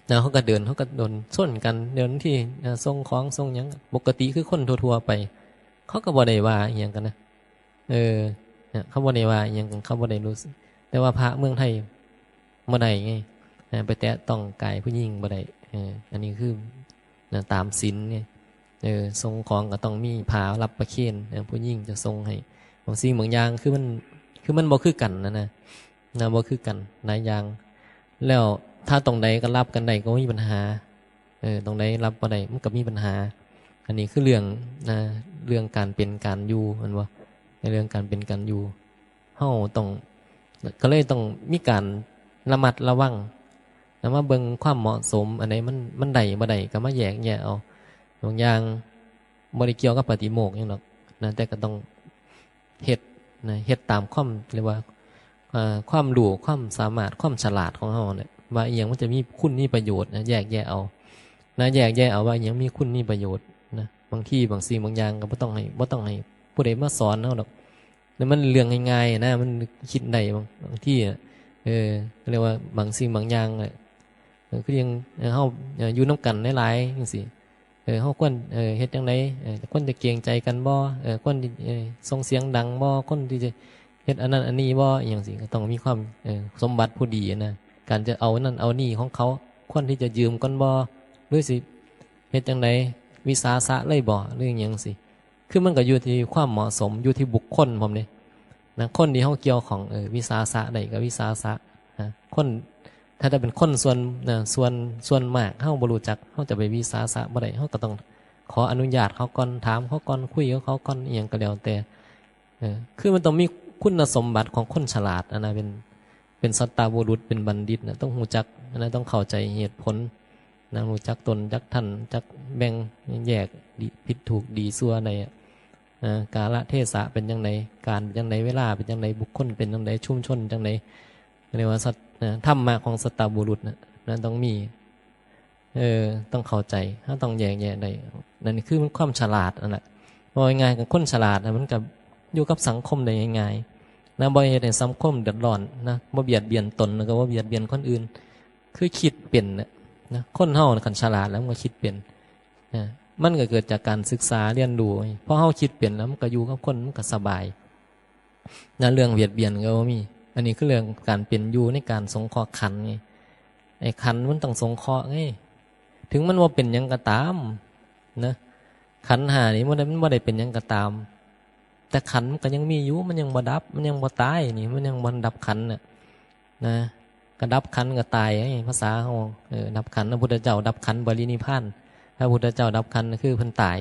แล้วเขาก็เดิน เขาก็โดนส้นกัน เดินที่ เอ่อ ส่งของ ส่งหยัง ปกติคือคนทั่วๆ ไป เขาก็บ่ได้ว่าอิหยังกันนะ เออ เนี่ย เขาบ่ได้ว่าอิหยังกัน เขาบ่ได้รู้สึก แต่ว่าพระเมืองไทยบ่ได้ไง นะ ไปแตะต้องกายผู้หญิงบ่ได้ เออ อันนี้คือ นะ ตามศีลไง เออ ส่งของก็ต้องมีผ้ารับประเคน เออ ผู้หญิงจะส่งให้ บางสิ่งบางอย่างคือมัน คือมันบ่คือกันนะนะ นะ บ่คือกัน หลายอย่าง แล้วถ้าตรงใดก็รับกันได้ก็บ่มีปัญหา เออ ตรงใดรับบ่ได้ มันก็มีปัญหา อันนี้คือเรื่อง นะ เรื่องการเป็นการอยู่ แม่นบ่ ในเรื่องการเป็นการอยู่ เฮาต้อง ก็เลยต้องมีการระมัดระวัง แล้วมาเบิ่งความเหมาะสม อันใดมัน มันได้บ่ได้ ก็มาแยกแยะเอา บางอย่างบ่ได้เกี่ยวกับปาฏิโมกข์หยังดอกนะ แต่ก็ต้องเฮ็ดนะ เฮ็ดตามความ เรียกว่า เอ่อ ความรู้ ความสามารถ ความฉลาดของเฮาเนี่ย ว่าอิหยังมันจะมีคุณมีประโยชน์นะ แยกแยะเอา นะ แยกแยะเอาว่าอิหยังมีคุณมีประโยชน์นะ บางทีบางสิ่งบางอย่างก็บ่ต้องให้ บ่ต้องให้ผู้ใดมาสอนเฮาดอก แล้วมันเรื่องง่ายๆนะ มันคิดได้บาง บางทีอะ เออ เรียกว่าบางสิ่งบางอย่างอะ เออ คือยัง เออ เฮา เอ่อ อยู่นำกันหลายๆ จังซี้ เออ เฮาควร เออ เฮ็ดจั่งใด เออ ควรจะเกรงใจกันบ่ เออ ควรที่ เออ ส่งเสียงดังบ่ ควรที่จะเฮ็ดอันนั้นอันนี้บ่ อิหยังซี้ ก็ต้องมีความ เออ สมบัติผู้ดีอะนะ การจะเอานั่นเอานี่ของเขา ควรที่จะยืมก่อนบ่ หรือสิเฮ็ดจั่งใด วิสาสะเลยบ่ หรืออิหยังซี้ คือมันก็อยู่ที่ความเหมาะสม อยู่ที่บุคคลพร้อมเด้นะ คนที่เฮาเกี่ยวข้อง เออ วิสาสะได้ก็วิสาสะนะ คน ถ้าจะเป็นคนส่วน นะ ส่วน ส่วนมาก เฮาบ่รู้จัก เฮาจะไปวิสาสะบ่ได้ เฮาก็ต้อง ขออนุญาตเขาก่อน ถามเขาก่อน คุยกับเขาก่อน อิหยังก็แล้วแต่ เออ คือมันต้องมีคุณสมบัติของคนฉลาดอะนะ เป็น เป็นสัตบุรุษ เป็นบัณฑิตนะ ต้องรู้จักอะนะ ต้องเข้าใจเหตุผลนะ รู้จักต้น จักต้น จักแบ่งแยกดี ผิดถูกดีชั่วได้อะ อ่า กาลเทศะเป็นจั่งใด การเป็นจั่งใด เวลาเป็นจั่งใด บุคคลเป็นจั่งใด ชุมชนจั่งใด เรียกว่าสัต นะ ธรรมะของสัตบุรุษนะ นะ ต้องมี เออ ต้องเข้าใจ เราต้องแยกแยะได้ นั่นคือมันความฉลาดนั่นแหละ ว่าง่ายๆ กับคนฉลาดนะ มันก็อยู่กับสังคมได้ง่ายๆ นะ บ่เฮ็ดให้สังคมเดือดร้อนนะ บ่เบียดเบียนตน แล้วก็บ่เบียดเบียนคนอื่น คือคิดเป็นน่ะ นะ คนเฮาน่ะคันฉลาดแล้วมันก็คิดเป็น นะ มันก็เกิดจากการศึกษาเรียนรู้ พอเฮาคิดเป็นแล้วมันก็อยู่กับคนมันก็สบาย นะ เรื่องเบียดเบียนก็บ่มี อันนี้คือเรื่องการเป็นอยู่ในการสงเคราะห์ขันธ์ไง ไอ้ขันธ์มันต้องสงเคราะห์ไง ถึงมันว่าเป็นหยังก็ตาม นะ ขันธ์ห้านี่มัน มันบ่ได้เป็นหยังก็ตาม แต่ขันธ์มันก็ยังมีอยู่ มันยังบ่ดับ มันยังบ่ตายนี่ มันยังบ่ดับขันธ์น่ะ นะ ก็ดับขันธ์ก็ตายไง ภาษาเฮา เออ ดับขันธ์ พระพุทธเจ้าดับขันธ์ปรินิพพาน พระพุทธเจ้าดับขันธ์คือเพิ่นตาย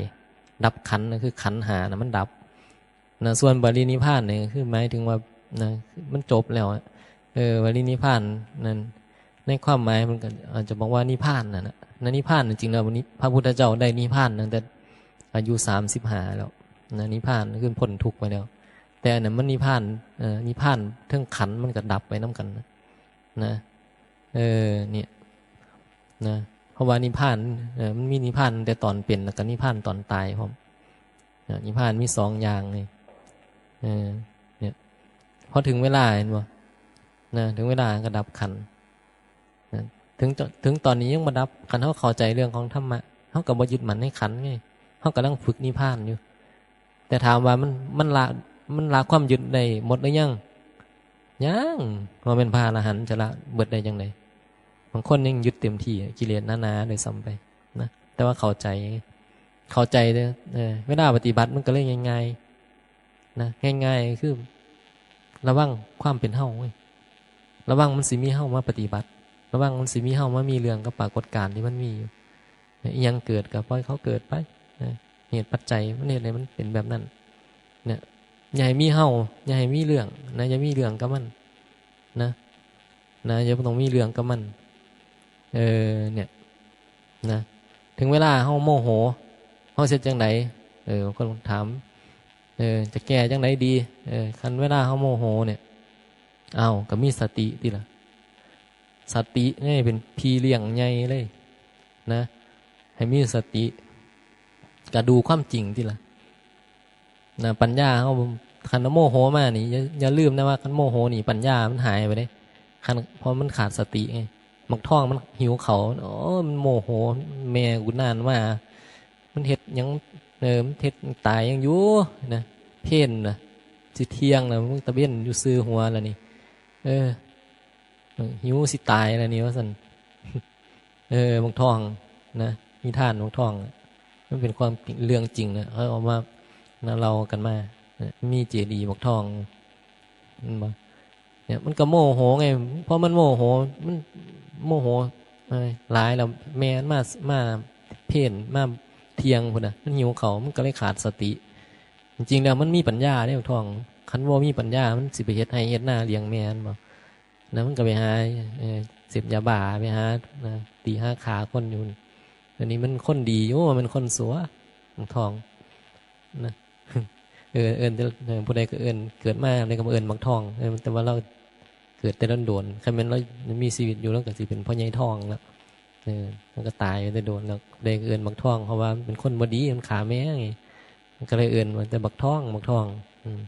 ดับขันธ์คือขันธ์ห้าน่ะมันดับ นะ ส่วนปรินิพพานนี่คือหมายถึงว่า นะ มันจบแล้วอะ เออ ปรินิพพานนั่น ในความหมายมันก็อาจจะบอกว่านิพพานนั่นน่ะ นะ นิพพานจริงๆแล้ววันนี้พระพุทธเจ้าได้นิพพานตั้งแต่อายุสามสิบห้าแล้ว นะ นิพพานคือพ้นทุกข์ไปแล้ว แต่อันนั้นมันนิพพาน เอ่อ นิพพานเทิงขันธ์มันก็ดับไปนำกันนะ นะ เออ เนี่ย นะ เพราะว่านิพพาน เอ่อ มันมีนิพพานตั้งแต่ตอนเป็น แล้วก็นิพพานตอนตายพร้อม นะ นิพพานมีสองอย่างนี่ เออ เนี่ย พอถึงเวลาเห็นบ่ นะ ถึงเวลาก็ดับขันธ์ นะ ถึงต- ถึงตอนนี้ยังบ่ดับ คันเฮาเข้าใจเรื่องของธรรมะ เฮาก็บ่ยึดมั่นในขันธ์ไง เฮากำลังฝึกนิพพานอยู่ แต่ถามว่ามัน- มันละ- มันละความยึดได้หมดหรือยัง ยัง ว่าแม่นพระอรหันต์จะละเบิดได้จั่งใด บางคนยังยึดเต็มที่ กิเลสหนาๆ ด้วยซ้ำไป นะ แต่ว่าเข้าใจ เข้าใจเด้อ เออ เวลาปฏิบัติมันก็เลยง่ายๆ นะ ง่ายๆ คือ ระวังความเป็นเฮาเว้ย ระวังมันสิมีเฮามาปฏิบัติ ระวังมันสิมีเฮามามีเรื่องกับปรากฏการณ์ที่มันมีอยู่ เนี่ย อิหยังเกิดก็ปล่อยเขาเกิดไป นะ เหตุปัจจัยมันเฮ็ดให้มันเป็นแบบนั้น เนี่ย อย่าให้มีเฮา อย่าให้มีเรื่อง นะ อย่ามีเรื่องกับมัน นะ นะ อย่าต้องมีเรื่องกับมัน เออ เนี่ย นะ ถึงเวลาเฮาโมโห เฮาสิเฮ็ดจั่งใด เออ คนถาม เออ จะแก้จั่งใดดี เออ คันเวลาเฮาโมโหเนี่ย อ้าว ก็มีสติติล่ะ สตินี่เป็นพี่เลี้ยงใหญ่เลย นะ ให้มีสติ ก็ดูความจริงติล่ะ นะ ปัญญาเฮา คันโมโหมานี่ อย่า- อย่าลืมนะว่าคันโมโหนี่ปัญญามันหายไปเด้ คัน- เพราะมันขาดสติไง บักทองมันหิวข้าว โอ้ มันโมโห แม่กูนานมา มันเฮ็ดหยัง เออ มันเฮ็ดตายหยังอยู่ นะ เพลน่ะ สิเที่ยงแล้ว มึงตะเวนอยู่ซื่อหัวแล้วนี่ เออ เออ หิวสิตายแล้วนี่ ว่าซั่น เออ บักทอง นะ นิทานบักทองอะ มันเป็นความจริง เรื่องจริงนะ เขาเอามา นะ เล่ากันมา นะ มีเจดีย์บักทอง เห็นบ่ เนี่ย มันก็โมโหไง เพราะมันโมโห มันโมโห เอ้ย หลายแล้ว แม่มันมา- มาเพล มาเที่ยงพุ้นน่ะ มันหิวข้าว มันก็เลยขาดสติ จริงๆแล้วมันมีปัญญาเด้บักทอง คันบ่มีปัญญา มันสิไปเฮ็ดไร่เฮ็ดนาเลี้ยงแม่มันบ่ นะ มันก็ไปหา เอ่อ เสพยาบ้า ไปหา นะ ตีหาฆ่าคนอยู่ อันนี้มันคนดีอยู่ มันคนชั่ว บักทอง นะ เออ เอิ้นแต่- เออ ผู้ใดก็เอิ้น เกิดมาแล้วก็มาเอิ้นบักทอง เออ แต่ว่าลาวเกิดแต่โดนๆ คันแม่นลาวยังมีชีวิตอยู่ ลาวก็สิเป็นพ่อใหญ่ทองแล้ว เออ มันก็ตายไปแต่โดนแล้ว ผู้ใดก็เอิ้นบักทอง เพราะว่ามันเป็นคนบ่ดี มันฆ่าแม่ไง มันก็เลยเอิ้นว่าแต่บักทอง บักทอง อืม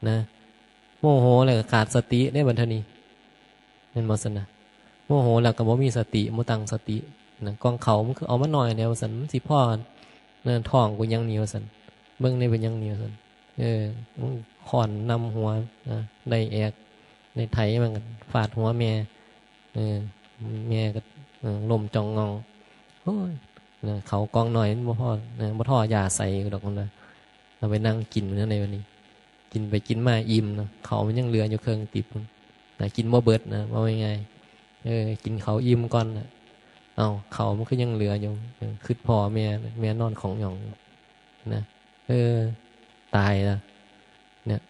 นะ โมโหแล้วก็ขาดสติเด้บัดเทื่อนี้ แม่นบ่ซั่นนะ โมโหแล้วก็บ่มีสติ บ่ตั้งสตินะ กล่องข้าวมันคือเอามาน้อยแหน่ว่าซั่น มันสิพอ นะ ท้องกูหยังนี่ว่าซั่น เบิ่งแหน่เป็นหยังนี่ว่าซั่น เออ มันค้อนนำหัวนะ ได้แอก ได้ไถมันก็ฟาดหัวแม่ เออ แม่ก็ เออ ล้มจ่องงอง โอ้ย นะ ข้าวกล่องน้อยมันบ่พอ นะ บ่ท่อยาใส่ดอกนะ เอาไปนั่งกินมันในวันนี้ กินไปกินมาอิ่มนะ ข้าวมันยังเหลืออยู่ครึ่งติ๊บนะ กินบ่เบิดนะ ว่าง่ายๆ เออ กินข้าวอิ่มก่อนนะ เอ้า เขามันก็ยังเหลืออยู่ เออ คิดพ่อแม่ แม่นอนของหย่องอยู่นะ เออ ตายละ เนี่ย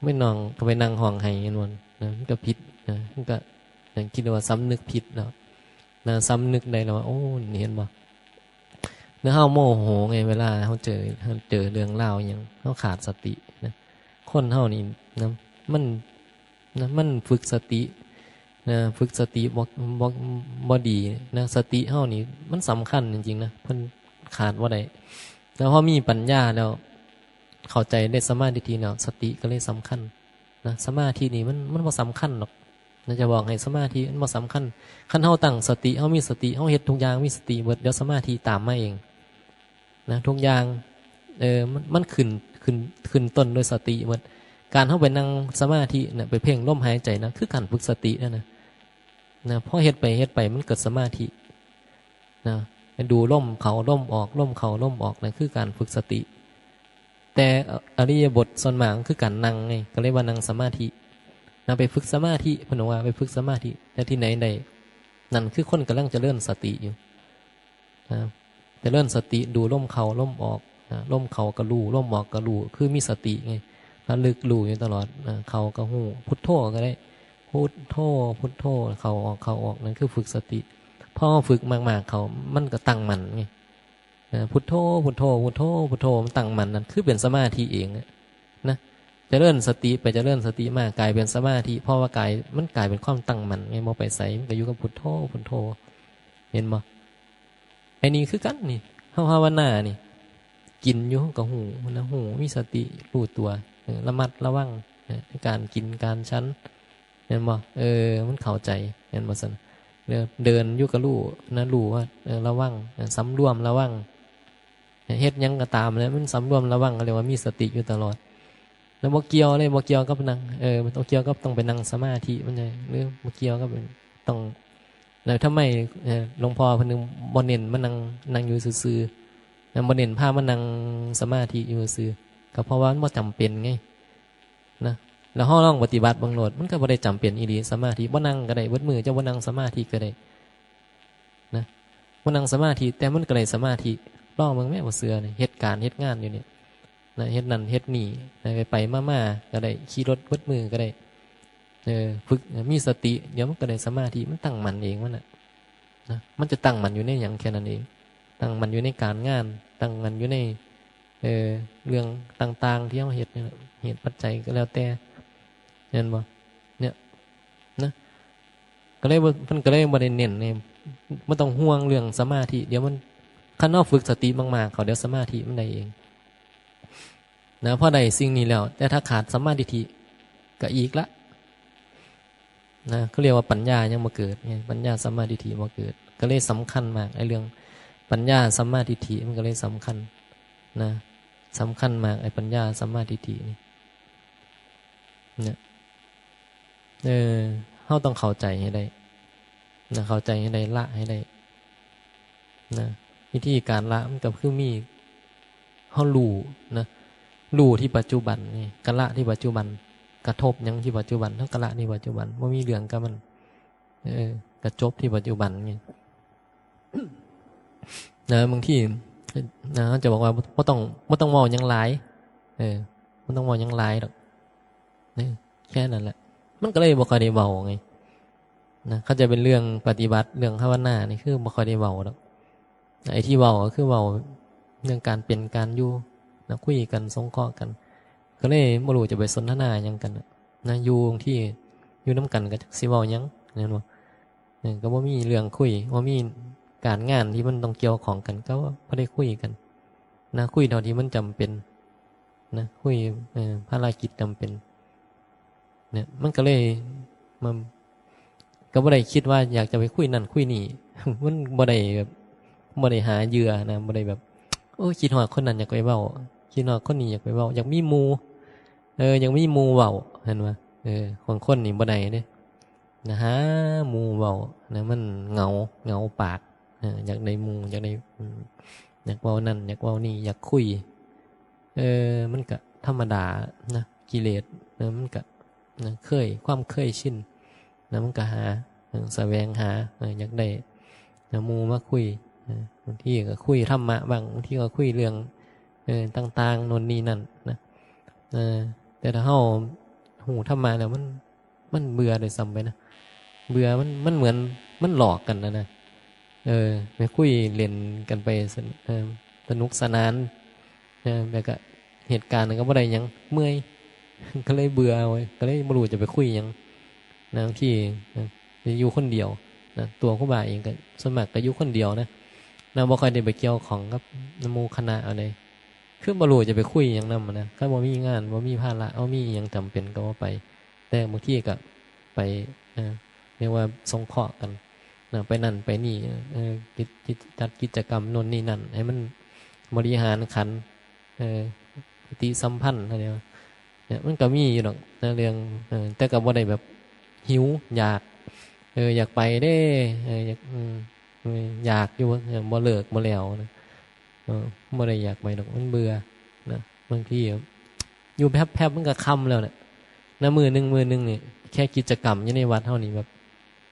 ไม่นอนก็ไปนั่งห้องไห้กันวันนะ มันก็ผิดนะ มันก็ อย่างคิดว่าสำนึกผิดแล้วนะ สำนึกได้แล้วว่า โอ้ นี่เห็นบ่ เมื่อเฮาโมโหไง เวลาเฮาเจอ เฮาเจอเรื่องราวหยัง เฮาขาดสตินะ คนเฮานี่นะ มัน นะ มันฝึกสตินะ ฝึกสติบ่ บ่ บ่ดีนะ สติเฮานี่มันสำคัญจริงๆนะ เพิ่นขาดบ่ได้ แล้วพอมีปัญญาแล้ว เข้าใจได้สัมมาทิฏฐิแล้ว สติก็เลยสำคัญนะ สมาธินี่มัน มันบ่สำคัญดอกนะ จะบอกให้ สมาธิมันบ่สำคัญ คันเฮาตั้งสติ เฮามีสติ เฮาเฮ็ดทุกอย่างมีสติเบิด เดี๋ยวสมาธิตามมาเองนะ ทุกอย่าง เออ มัน มันขึ้น ขึ้น ขึ้นต้นด้วยสติเบิด การเฮาไปนั่งสมาธิน่ะ ไปเพ่งลมหายใจนะ คือการฝึกสตินั่นนะ นะ พอเฮ็ดไป เฮ็ดไป มันเกิดสมาธินะ ไปดูลมเข้าลมออก ลมเข้าลมออก นั่นคือการฝึกสติ แต่อริยบทส่วนมากคือการนั่งไง ก็เรียกว่านั่งสมาธินะ ไปฝึกสมาธิ เพิ่นว่าไปฝึกสมาธิ แต่ที่ไหนได้ นั่นคือคนกำลังเจริญสติอยู่นะ เจริญสติ ดูลมเข้าลมออกนะ ลมเข้าก็รู้ ลมออกก็รู้ คือมีสติไง ระลึกรู้อยู่ตลอดนะ เข้าก็ฮู้ พุทโธก็ได้ พุทโธ พุทโธ เข้าออก เข้าออก นั่นคือฝึกสติ พอฝึกมากๆ เข้า มันก็ตั้งมั่นไง นะ พุทโธ พุทโธ พุทโธ พุทโธ มันตั้งมั่น นั่นคือเป็นสมาธิเองอะนะ เจริญสติไปเจริญสติมา กลายเป็นสมาธิ เพราะว่ากาย มันกลายเป็นความตั้งมั่นไง บ่ไปไส มันก็อยู่กับพุทโธ พุทโธ เห็นบ่ ไอ้นี่คือกันนี่ เฮาภาวนานี่ กินอยู่ก็ฮู้นะ ฮู้ มีสติ รู้ตัว เออ ระมัดระวัง เออ ในการกินการฉัน เห็นบ่ เออ มันเข้าใจ เห็นบ่ซั่น เดิน เดินอยู่ก็รู้นะ รู้ว่า เออ ระวัง เออ สำรวมระวัง เฮ็ดหยังก็ตามแล้ว มันสำรวมระวัง ก็เรียกว่ามีสติอยู่ตลอด แล้วบ่เกี่ยวเลย บ่เกี่ยวกับนั่ง เออ บ่เกี่ยวกับต้องไปนั่งสมาธิ มันจะ หรือบ่เกี่ยวกับต้อง แล้วทำไม เอ่อ หลวงพ่อเพิ่นถึงบ่เน้นมานั่ง นั่งอยู่ซื่อๆ แล้วบ่เน้นพามานั่งสมาธิอยู่ซื่อ ก็เพราะว่ามันบ่จำเป็นไง นะ แล้วเฮาลองปฏิบัติเบิ่งโลด มันก็บ่ได้จำเป็นอีหลี สมาธิ บ่นั่งก็ได้ เบิดมื้อเจ้าบ่นั่งสมาธิก็ได้ นะ บ่นั่งสมาธิ แต่มันก็ได้สมาธิ ลองเบิ่งแหม บ่เชื่อนี่ เฮ็ดการเฮ็ดงานอยู่นี่ นะ เฮ็ดนั่นเฮ็ดนี่ นะ ไปๆ มาๆ ก็ได้ ขี่รถเบิดมื้อก็ได้ เออ ฝึก มีสติ เดี๋ยวมันก็ได้สมาธิ มันตั้งมั่นเองมันน่ะ นะ มันจะตั้งมั่นอยู่ในหยังแค่นั้นเอง ตั้งมั่นอยู่ในการงาน ตั้งมั่นอยู่ใน เอ่อ เรื่องต่างๆ ที่เฮาเฮ็ดนี่แหละ เหตุปัจจัยก็แล้วแต่ เห็นบ่ เนี่ย นะ ก็เลยบ่ เพิ่นก็เลยบ่ได้เน้นนี่ บ่ต้องห่วงเรื่องสมาธิ เดี๋ยวมัน คันเฮาฝึกสติมากๆ เข้า เดี๋ยวสมาธิมันได้เอง นะ พอได้สิ่งนี้แล้ว แต่ถ้าขาดสัมมาทิฏฐิ ก็อีกละ นะ เขาเรียกว่าปัญญายังบ่เกิดไง ปัญญาสัมมาทิฏฐิบ่เกิด ก็เลยสำคัญมาก ไอ้เรื่องปัญญาสัมมาทิฏฐิมันก็เลยสำคัญ นะ สำคัญมาก ไอ้ปัญญาสัมมาทิฏฐินี่ เนี่ย เออ เฮาต้องเข้าใจให้ได้ นะ เข้าใจให้ได้ ละให้ได้ นะ วิธีการละมันก็คือมี เฮารู้นะ รู้ที่ปัจจุบันนี่ ก็ละที่ปัจจุบัน กระทบหยังที่ปัจจุบัน เฮาก็ละที่ปัจจุบัน บ่มีเรื่องกับมัน เออ ก็จบที่ปัจจุบันไง นะ บางที นะ เฮาจะบอกว่า บ่ต้อง บ่ต้องเว้าหยังหลาย เออ บ่ต้องเว้าหยังหลายดอก นี่ แค่นั้นแหละ มันก็เลยบ่ค่อยได้เว้าไง นะ เขาจะเป็นเรื่องปฏิบัติ เรื่องภาวนานี่คือบ่ค่อยได้เว้าดอก ไอ้ที่เว้าก็คือเว้าเรื่องการเป็นการอยู่ นะ คุยกัน สงเคราะห์กัน ก็เลยบ่รู้จะไปสนทนาหยังกันน่ะ นะ อยู่ที่ อยู่นำกันก็จักสิเว้าหยัง แม่นบ่ เออ ก็บ่มีเรื่องคุย บ่มีการงานที่มันต้องเกี่ยวข้องกัน ก็บ่ได้คุยกัน นะ คุยเท่าที่มันจำเป็น นะ คุย เอ่อ ภารกิจจำเป็น เนี่ย มันก็เลย มัน ก็บ่ได้คิดว่าอยากจะไปคุยนั่นคุยนี่ มันบ่ได้แบบ บ่ได้หาเหยื่อนะ บ่ได้แบบ โอ้ย คิดฮอดคนนั้นอยากไปเว้า คิดฮอดคนนี้อยากไปเว้า อยากมีหมู่ เออ อยากมีหมู่เว้า หั้นว่า เออ ของคนนี่บ่ได้เด้ นะ หาหมู่เว้า นะ มันเหงา เหงาปาก เออ อยากได้หมู่ อยากได้ อืม อยากเว้านั่น อยากเว้านี่ อยากคุย เออ มันก็ธรรมดานะ กิเลส เออ มันก็ นะ เคย ความเคยชิน นะ มันก็หา เออ แสวงหา เออ อยากได้ นะ หมู่มาคุย เออ บางทีก็คุยธรรมะบ้าง บางทีก็คุยเรื่อง เออ ต่างๆ โน่นนี่นั่นนะ เออ แต่ถ้าเฮาฮู้ธรรมะแล้วมัน มันเบื่อด้วยซ้ำไปนะ เบื่อ มัน มันเหมือน มันหลอกกันนะนะ เออ ไปคุยเล่นกันไปสน- เออ สนุกสนาน เออ แล้วก็เหตุการณ์ก็บ่ได้หยัง เมื่อย ก็เลยเบื่อเว้ย ก็เลยบ่รู้จะไปคุยหยังนะ บางทีนะ อยู่คนเดียวนะ ตัวครูบาเองก็ส่วนมากก็อยู่คนเดียวนะ นะ บ่ค่อยได้ไปเกี่ยวข้องกับหมู่คณะเอาใด คือบ่รู้จะไปคุยหยังนำนะ คันบ่มีงาน บ่มีภาระ บ่มีอิหยังจำเป็นก็บ่ไป แต่บางทีก็ไป เอ่อ เรียกว่าสงเคราะห์กันนะ ไปนั่นไปนี่ เอ่อ กิจ- กิจ- จัดกิจกรรมโน่นนี่นั่น ให้มันบริหารขันธ์ เอ่อ ปฏิสัมพันธ์ เขาเรียกว่า เนี่ย มันก็มีอยู่ดอกนะ เรื่อง เอ่อ แต่ก็บ่ได้แบบหิวอยาก เออ อยากไปเด้ เออ อยาก อืม เออ อยากอยู่ เออ บ่เลิกบ่แล้วนะ เออ บ่ได้อยากไปดอก มันเบื่อนะ บางทีอยู่แป๊บๆ มันก็ค่ำแล้วน่ะ นะ มื้อหนึ่ง มื้อหนึ่งนี่ แค่กิจกรรมอยู่ในวัดเฮานี่แบบ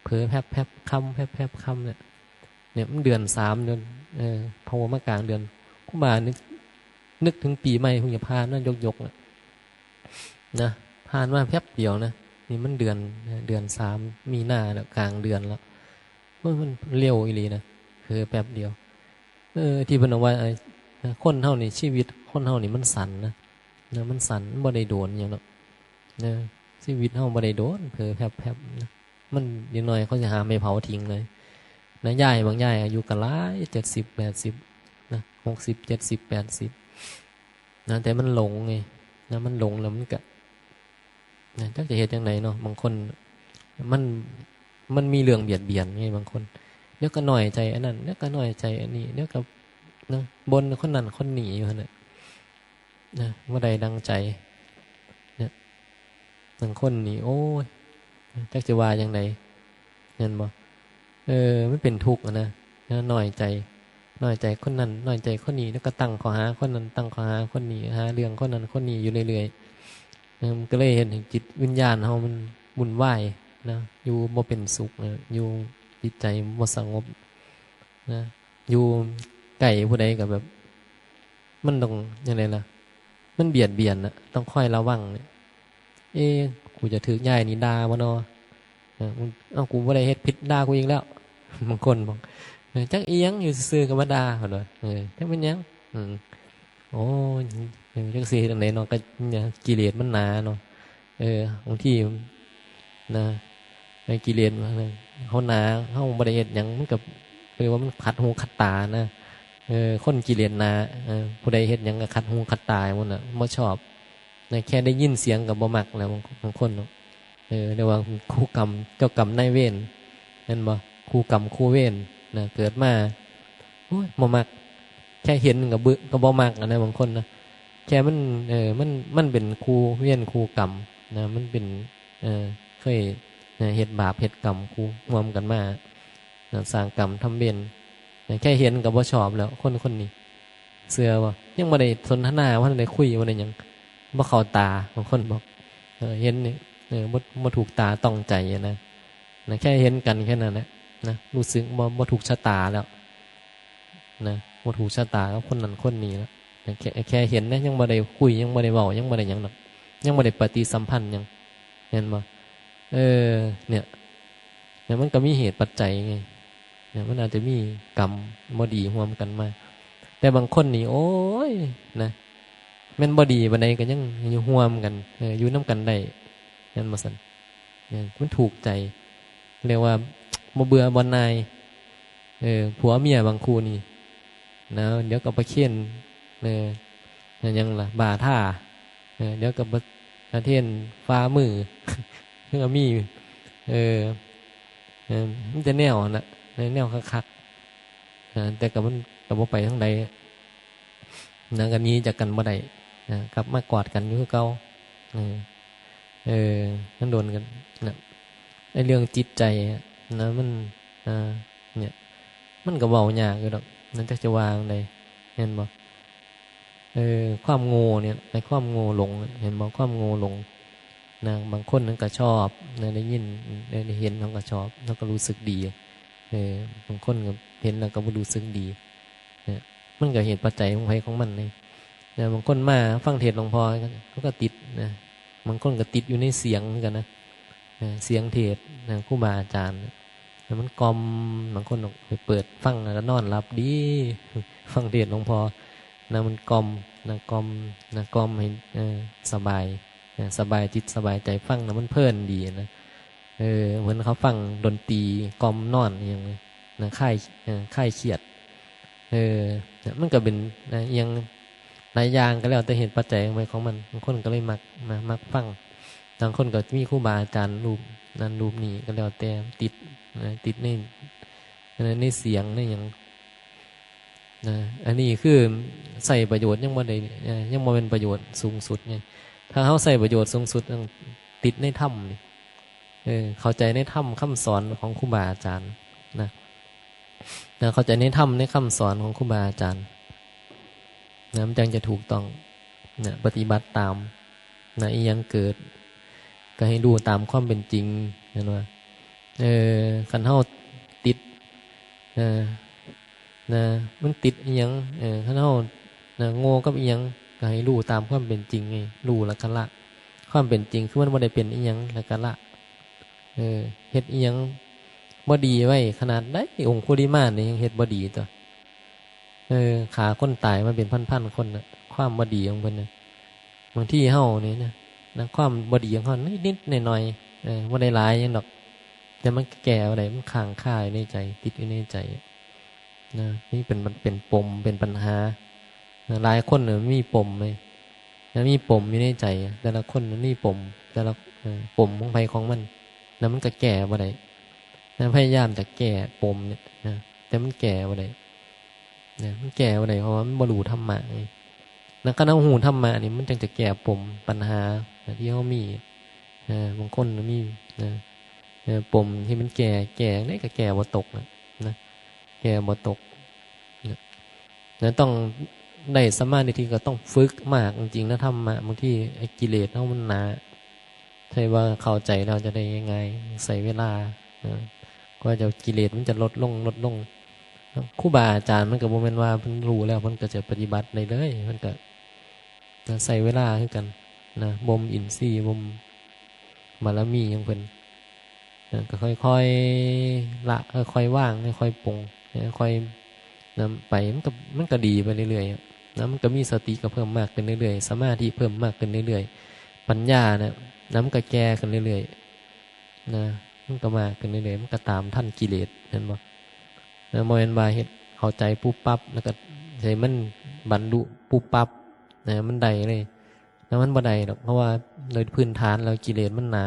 เผลอแป๊บๆ ค่ำ แป๊บๆ ค่ำเนี่ย เนี่ย มันเดือนสาม เดือน เออ พอมากลางเดือน ครูบานึก นึกถึงปีใหม่เพิ่งจะผ่านมา ยกๆ น่ะ นะ ผ่านมาแป๊บเดียวนะ นี่มันเดือน เดือนสาม มีนาแล้ว กลางเดือนแล้ว โอ้ย มันเร็วอีหลีนะ เผลอแป๊บเดียว เออ ที่เพิ่นเอาว่า ไอ้ คนเฮานี่ ชีวิตคนเฮานี่มันสั้นนะ นะ มันสั้น มันบ่ได้โดนหยังดอก นะ ชีวิตเฮาบ่ได้โดน เผลอแป๊บๆ นะ มันอย่างน้อยเขาสิหามไปเผาทิ้งเลย นะ ยาย บางยายอายุก็หลาย เจ็ดสิบ แปดสิบ นะ หกสิบ เจ็ดสิบ แปดสิบ นะ แต่มันหลงไง นะ มันหลงแล้วมันก็ นะ จักจะเฮ็ดจั่งใดเนาะ บางคน มัน มันมีเรื่องเบียดเบียนไง บางคน เดี๋ยวก็น้อยใจอันนั้น เดี๋ยวก็น้อยใจอันนี้ เดี๋ยวก็ นะ บ่นคนนั้นคนนี้อยู่หั่นน่ะ นะ บ่ได้ดังใจ เนี่ย บางคนนี่ โอ้ย จักสิว่าจั่งใด แม่นบ่ เออ มันเป็นทุกข์อะนะ นะ น้อยใจ น้อยใจคนนั้น น้อยใจคนนี้ แล้วก็ตั้งข้อหาคนนั้น ตั้งข้อหาคนนี้ หาเรื่องคนนั้นคนนี้อยู่เรื่อยๆ นะ มันก็เลยเฮ็ดให้จิตวิญญาณเฮามันวุ่นวายนะ อยู่บ่เป็นสุขนะ อยู่จิตใจบ่สงบนะ อยู่ใกล้ผู้ใดก็แบบ มันต้องจั่งใดล่ะ มันเบียดเบียนน่ะ ต้องคอยระวังเนี่ย เอ๊ะ กูจะถูกยายนี่ด่าบ่น้อ เออ มึง เอ้า กูบ่ได้เฮ็ดผิด ด่ากูอีกแล้ว บางคนบอก เออ จักอีหยัง อยู่ซื่อๆ ก็มาด่า เพิ่นว่า เออ จักเป็นหยัง อืม โอ้ย เออ จักสิเฮ็ดจั่งใดเนาะ ก็เนี่ย กิเลสมันหนาเนาะ เออ บางที นะ ไอ้กิเลสมัน เฮาหนา เฮาบ่ได้เฮ็ดหยัง มันก็เรียกว่ามันขัดหูขัดตานะ เออ คนกิเลสหนา เออ ผู้ใดเฮ็ดหยังก็ขัดหูขัดตาหมดน่ะ บ่ชอบ นะ แค่ได้ยินเสียงก็บ่มักแล้ว บาง- บางคนเนาะ เออ เรียกว่าคู่กรรม เจ้ากรรมนายเวร แม่นบ่ คู่กรรมคู่เวร นะ เกิดมา โอ้ย บ่มัก แค่เห็นก็เบื่อ ก็บ่มักอะนะ บางคนนะ แค่มัน เออ มัน มันเป็นคู่เวรคู่กรรมนะ มันเป็น เออ เคย นะ เฮ็ดบาปเฮ็ดกรรมคู่ร่วมกันมา นะ สร้างกรรมทำเวร นะ แค่เห็นก็บ่ชอบแล้ว คนคนนี้ เชื่อบ่ ยังบ่ได้สนทนา บ่ทันได้คุย บ่ได้หยัง บ่เข้าตา บางคนบอก เออ เห็นนี่ เออ บ่ บ่ถูกตาต้องใจอะนะ นะ แค่เห็นกันแค่นั้นแหละ นะ รู้สึกบ่ บ่ถูกชะตาแล้ว นะ บ่ถูกชะตากับคนนั้นคนนี้แล้ว นะ แค่ แค่เห็นนะ ยังบ่ได้คุย ยังบ่ได้เว้า ยังบ่ได้หยังดอก ยังบ่ได้ปฏิสัมพันธ์หยัง เห็นบ่ เออ เนี่ย เนี่ย มันก็มีเหตุปัจจัยไง เนี่ย มันอาจจะมีกรรมบ่ดีร่วมกันมา แต่บางคนนี่ โอ้ย นะ แม่นบ่ดีปานใดก็ยังอยู่ร่วมกัน เออ อยู่นำกันได้ แม่นบ่ซั่น เนี่ย มันถูกใจ เรียกว่าบ่เบื่อบ่หน่าย เออ ผัวเมียบางคู่นี่ นะ เดี๋ยวก็ประเคน เออ หยังล่ะ บ่าท่า เออ เดี๋ยวก็ประเคนฝ่ามือ มันก็มี เออ เออ มันจะแนวนั้นน่ะ แนวคักๆ นะ แต่ก็มันก็บ่ไปทางใด นะ ก็หนีจากกันบ่ได้ นะ กลับมากอดกันอยู่คือเก่า เออ เออ มันโดนกัน นะ ไอ้เรื่องจิตใจอะ นะ มัน อ่า เนี่ย มันก็เว้ายากอยู่ดอก มันจักจะว่าจั่งใด แม่นบ่ เออ ความโง่เนี่ย ไอ้ความโง่หลงเนี่ย เห็นบ่ ความโง่หลง นะ บางคนมันก็ชอบ นะ ได้ยิน ได้ ได้เห็นมันก็ชอบ แล้วก็รู้สึกดี เออบางคนก็เห็นแล้วก็บ่รู้สึกดีนะมันก็เหตุปัจจัยของไผของมันนี่นะบางคนมาฟังเทศน์หลวงพ่อมันก็ติดนะบางคนก็ติดอยู่ในเสียงคือกันนะเออเสียงเทศน์นะครูบาอาจารย์นะมันกล่อมบางคนไปเปิดฟังแล้วก็นอนหลับดีฟังเทศน์หลวงพ่อนะมันกล่อมนะกล่อมนะกล่อมให้เออสบายนะสบายจิตสบายใจฟังนะมันเพลินดีนะ เออเหมือนเขาฟังดนตรีกล่อมนอนอย่างนี้นะคลายเออคลายเครียดเออนะมันก็เป็นนะอหย่างหลายอย่างก็แล้วแต่เหตุปัจจัยของมันของมันบางคนก็เลยมักนะมักฟังบางคนก็มีครูบาอาจารย์รูปนั้นรูปนี้ก็แล้วแต่ติดนะติดในในในเสียงในอย่างนะอันนี้คือใช้ประโยชน์ยังบ่ได้เอ่อยังบ่เป็นประโยชน์สูงสุดไงถ้าเขาใช้ประโยชน์สูงสุดต้องติดในธรรมนี่ เออเข้าใจในธรรมคำสอนของครูบาอาจารย์นะนะเข้าใจในธรรมในคำสอนของครูบาอาจารย์นะมันจั่งจะถูกต้องนะปฏิบัติตามนะอีหยังเกิด ก็ให้รู้ตามความเป็นจริงเห็นว่าเออคันเฮาติดนะนะมันติดอีหยังเออคันเฮานะโง่กับอีหยังก็ให้รู้ตามความเป็นจริงไงรู้แล้วก็ละ ความเป็นจริงคือมันบ่ได้เป็นอีหยังแล้วก็ละ เออเฮ็ดอีหยังบ่ดีไว้ขนาดใดองคุลิมานนี่ยังเฮ็ดบ่ดีตัวเออฆ่าคนตายมาเป็นพันๆคนน่ะความบ่ดีของเพิ่นน่ะบางทีเฮานี่นะนะความบ่ดีของเฮานิดๆหน่อยๆเออบ่ได้หลายหยังดอกแต่มันแก้บ่ได้มันค้างคาอยู่ในใจติดอยู่ในใจ นะนี่เป็นมันเป็นปมเป็นปัญหานะหลายคนเนี่ยมีปมเลยนะมีปมอยู่ในใจแต่ละคนมันมีปมแต่ละเอ่อปมของใผของมันแล้วมันก็แก้บ่ได้นะพยายามจะแก้ปมเนี่ยนะแต่มันแก้บ่ได้นะมันแก้บ่ได้เพราะว่ามันบ่รู้ธรรมะไงนะคันเฮารู้ธรรมะนี่มันจั่งจะแก้ปมปัญหานะที่เฮามีนะบางคนมีนะเอ่อปมที่มันแก้แก้ได้ก็แก้บ่ตกนะนะ แก้บ่ตกนะนะต้องได้สมาธิก็ต้องฝึกมากจริงๆนะธรรมะบางทีไอ้กิเลสเฮามันหนาใช่ว่าเข้าใจแล้วจะได้ง่ายๆใช้เวลานะกว่าจะกิเลสมันจะลดลงลดลงครูบาอาจารย์มันก็บ่แม่นว่าเพิ่นรู้แล้วเพิ่นก็จะปฏิบัติได้เลยมันก็ นะใช้เวลาคือกันนะบ่มอินทรีย์บ่มบารมีของเพิ่นนะก็ค่อยๆละค่อยๆวางค่อยๆปลงค่อยๆนำไปมันก็มันก็ดีไปเรื่อยๆอะนะมันก็มีสติก็เพิ่มมากขึ้นเรื่อยๆสมาธิเพิ่มมากขึ้นเรื่อยๆปัญญานะนะมันก็แก่ขึ้นเรื่อยๆนะมันก็มากขึ้นเรื่อยๆมันก็ตามทันกิเลสเห็นบ่ นะบ่แม่นว่าเฮ็ดเข้าใจปุ๊บปั๊บแล้วก็ให้มันบรรลุปุ๊บปั๊บนะมันได้เลยนะมันบ่ได้ดอกเพราะว่าโดยพื้นฐานแล้วกิเลสมันหนา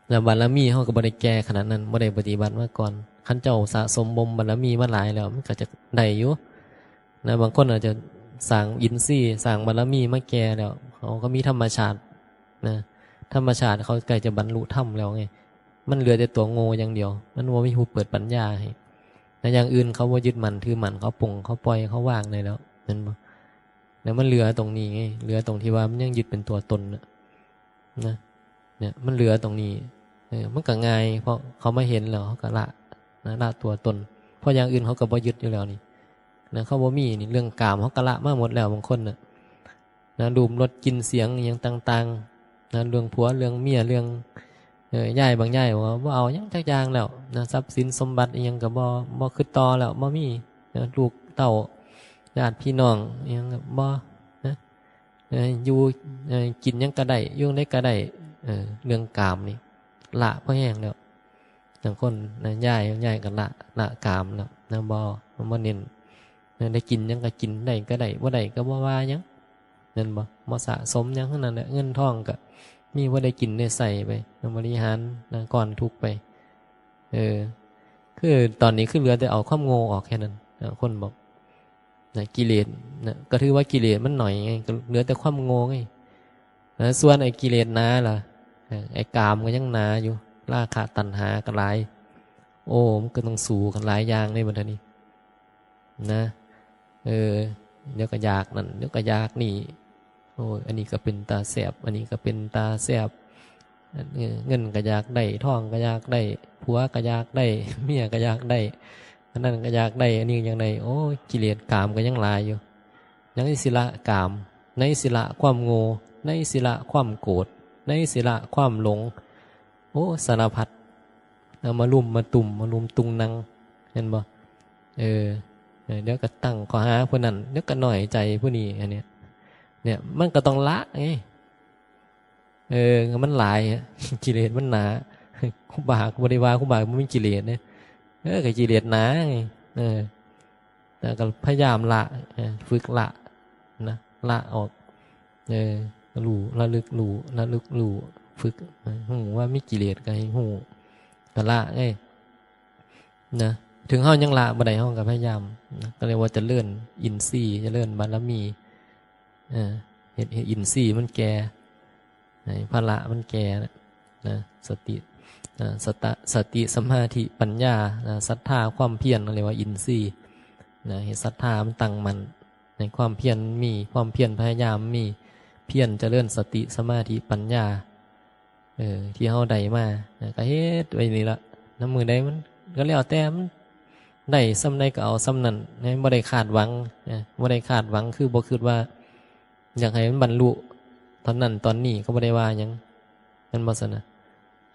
แล้วบารมีเฮาก็บ่ได้แก่ขนาดนั้นบ่ได้ปฏิบัติมาก่อนคันเจ้าสะสมบ่มบารมีมาหลายแล้วมันก็จะได้อยู่นะบางคนอาจจะสร้างอินทรีย์สร้างบารมีมาแก่แล้วเขาก็มีธรรมชาตินะธรรมชาติเขาใกล้จะบรรลุธรรมแล้วไง มันเหลือแต่ตัวโง่อย่างเดียว มันบ่มีผู้เปิดปัญญาให้ แต่อย่างอื่นเขาบ่ยึดมั่นถือมั่น เขาปลง เขาปล่อย เขาวางได้แล้ว แม่นบ่ แล้วมันเหลือตรงนี้ไง เหลือตรงที่ว่ามันยังยึดเป็นตัวตนน่ะ นะ เนี่ย มันเหลือตรงนี้ เออ มันก็ง่าย เพราะเขามาเห็นแล้วเขาก็ละ นะ ละตัวตน เพราะอย่างอื่นเขาก็บ่ยึดอยู่แล้วนี่ นะ เขาบ่มีนี่ เรื่องกามเขาก็ละมาหมดแล้วบางคนน่ะ นะ รูป รส กลิ่น เสียง อิหยังต่างๆ นะ เรื่องผัว เรื่องเมีย เรื่อง เอ่อ ยาย บางยายบอกว่าบ่เอาหยังจักอย่างแล้วนะ ทรัพย์สินสมบัติอิหยังก็บ่ บ่คิดต่อแล้ว บ่มีนะ ลูกเต้า ญาติพี่น้องอิหยังก็บ่นะ เอ่อ อยู่ เอ่อ กินหยังก็ได้ อยู่จั่งใดก็ได้ เอ่อ เรื่องกามนี่ ละพอแฮงแล้ว บางคนนะ ยาย ยายก็ละ ละกามแล้วนะ บ่ บ่เน้นนะ ได้กินหยังก็กิน ได้ก็ได้ บ่ได้ก็บ่ว่าหยัง แม่นบ่ บ่สะสมหยังทั้งนั้นแหละ เงินทองก็มีพอได้กินได้ใช้ไปนะ บริหารนะ ก้อนทุกข์ไป เออ คือตอนนี้คือเหลือแต่เอาความโง่ออกแค่นั้นนะ คนบอกนะ กิเลสนะ ก็ถือว่ากิเลสมันหน่อยไง ก็เหลือแต่ความโง่ไงนะ ส่วนไอ้กิเลสหนาล่ะ เออ ไอ้กามก็ยังหนาอยู่ ราคะตัณหาก็หลาย โอ้ มันก็ต้องสู้กันหลายอย่างเลยบัดนี้ นะ เออ เดี๋ยวก็อยากนั่น เดี๋ยวก็อยากนี่ โอ้ย อันนี้ก็เป็นตาแซ่บ อันนี้ก็เป็นตาแซ่บ เออ เงินก็อยากได้ ทองก็อยากได้ ผัวก็อยากได้ เมียก็อยากได้ อันนั้นก็อยากได้ อันนี้อยากได้ โอ้ย กิเลสกามก็ยังหลายอยู่ ยังสิละกาม ในสิละความโง่ ในสิละความโกรธ ในสิละความหลง โอ้ สารพัด เอามาลุมมาตุ่ม มาลุมตุงนัง เห็นบ่ เออ เออ เดี๋ยวก็ตั้งข้อหาผู้นั้น เดี๋ยวก็น้อยใจผู้นี้ อันเนี้ย เนี่ย มันก็ต้องละไง เออ มันหลายอะ กิเลสมันหนา ครูบาก็บ่ได้ว่าครูบาบ่มีกิเลสเนี่ย เออ ก็กิเลสหนาไง เออ แต่ก็พยายามละ เออ ฝึกละ นะ ละออก เออ รู้ ระลึกรู้ ระลึกรู้ ฝึก เออ ฮู้ว่ามีกิเลสก็ให้ฮู้ ก็ละไง นะ ถึงเฮายังละบ่ได้ เฮาก็พยายาม นะ ก็เรียกว่าเจริญอินทรีย์ เจริญบารมี เออ เฮ็ดให้อินทรีย์มันแก่ ให้พละมันแก่นะ นะ สติ อ่า สตะ สติ สมาธิ ปัญญา นะ ศรัทธา ความเพียร เรียกว่าอินทรีย์ นะ ให้ศรัทธามันตั้งมั่น ในความเพียรมี ความเพียรพยายามมี เพียรเจริญสติ สมาธิ ปัญญา เออ ที่เฮาได้มา นะ ก็เฮ็ดไว้นี่ละ นำมื้อใดมัน ก็แล้วแต่มัน ได้ส่ำใดก็เอาส่ำนั้น นะ บ่ได้คาดหวัง นะ บ่ได้คาดหวัง คือบ่คิดว่า อยากให้มันบรรลุตอนนั้นตอนนี้ ก็บ่ได้ว่าหยัง แม่นบ่ซั่นนะ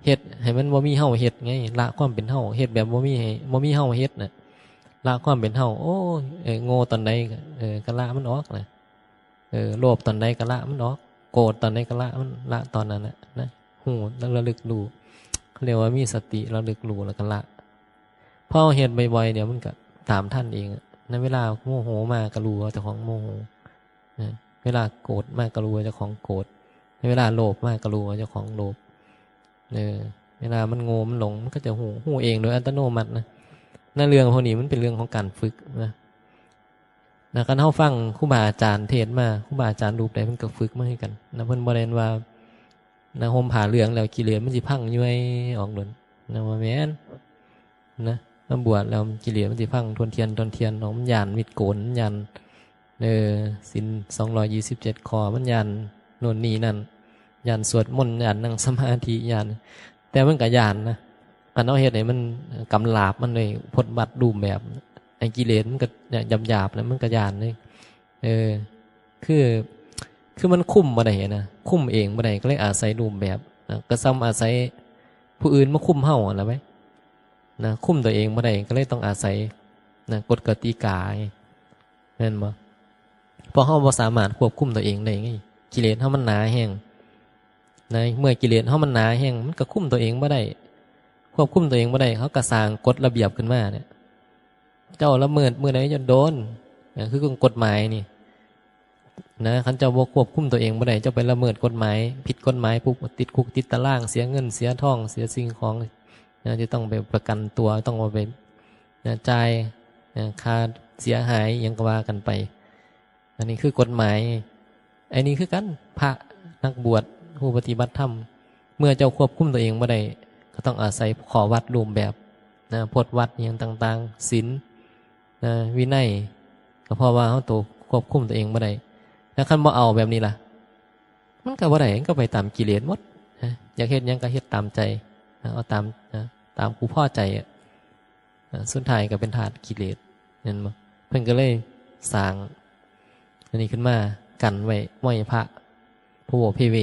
เฮ็ดให้มันบ่มีเฮาเฮ็ดไง ละความเป็นเฮา เฮ็ดแบบบ่มีให้ บ่มีเฮาเฮ็ดน่ะ ละความเป็นเฮา โอ้ย เออ โง่ตอนใดก็ เออ ก็ละมันออกนะ เออ โลภตอนใดก็ละมันออก โกรธตอนใดก็ละมัน ละตอนนั้นน่ะนะ ฮู้ แล้วระลึกรู้ เขาเรียกว่ามีสติระลึกรู้แล้วก็ละ พอเฮาเฮ็ดบ่อยๆ เดี๋ยวมันก็ตามทันเองอะ ในเวลาโมโหมาก็รู้ว่าเจ้าของโมโห นะ เวลาโกรธมาก็รู้ว่าเจ้าของโกรธ ในเวลาโลภมาก็รู้ว่าเจ้าของโลภ เออ เวลามันโง่มันหลง มันก็จะฮู้ ฮู้เองโดยอัตโนมัตินะ ในเรื่องพวกนี้มันเป็นเรื่องของการฝึกนะ นะ คันเฮาฟังครูบาอาจารย์เทศน์มา ครูบาอาจารย์รูปใดเพิ่นก็ฝึกมาคือกัน นะ เพิ่นบ่ได้ว่า นะ ห่มผ้าเหลืองแล้วกิเลสมันสิพังย้วยออกโดด นะ บ่แม่น นะ มาบวชแล้วกิเลสมันสิพังทวนเทียนทวนเทียนออก มันย้านมิจโกน มันย้าน เออ ศีลสองร้อยยี่สิบเจ็ดข้อ มันย้านโน่นนี่นั่น ย้านสวดมนต์ ย้านนั่งสมาธิ ย้าน แต่มันก็ย้านนะ คันเฮาเฮ็ดให้มันกำราบมันเลย พดวัดรูปแบบ ไอ้กิเลสมันก็หยาบๆ แล้วมันก็ย้านเลย เออ คือ คือมันคุมบ่ได้นะ คุมเองบ่ได้ ก็เลยอาศัยรูปแบบนะ ก็ส่ำอาศัยผู้อื่นมาคุมเฮาหั่นล่ะเว้ย นะ คุมตัวเองบ่ได้ ก็เลยต้องอาศัย นะ กฎกติกาไง แม่นบ่ เพราะเฮาบ่สามารถควบคุมตัวเองได้ไง กิเลสเฮามันหนาแฮง นะ เมื่อกิเลสเฮามันหนาแฮง มันก็คุมตัวเองบ่ได้ ควบคุมตัวเองบ่ได้ เขาก็สร้างกฎระเบียบขึ้นมาเนี่ย เจ้าละเมิดมื้อใดเจ้าโดน นะ คือกฎหมายนี่ นะ คันเจ้าบ่ควบคุมตัวเองบ่ได้ เจ้าไปละเมิดกฎหมาย ผิดกฎหมายปุ๊บ ติดคุกติดตาราง เสียเงิน เสียทอง เสียสิ่งของ นะ จะต้องไปประกันตัว ต้องเอาไป นะ จ่าย นะ ค่าเสียหายอิหยังก็ว่ากันไป อันนี้คือกฎหมาย อันนี้คือกัน พระนักบวช ผู้ปฏิบัติธรรม เมื่อเจ้าควบคุมตัวเองบ่ได้ ก็ต้องอาศัยข้อวัดรูปแบบ นะ พจน์วัดอิหยังต่างๆ ศีล นะ วินัย ก็เพราะว่าเฮาตัวควบคุมตัวเองบ่ได้ แล้วคันบ่เอาแบบนี้ล่ะ มันก็บ่ได้ มันก็ไปตามกิเลสหมด นะ อยากเฮ็ดหยังก็เฮ็ดตามใจ นะ เอาตาม นะ ตามกูพอใจอะ นะ สุดท้ายก็เป็นทาสกิเลส แม่นบ่ เพิ่นก็เลยสร้างอันนี้ขึ้นมา กันไว้ บ่ให้พระ โผเพเว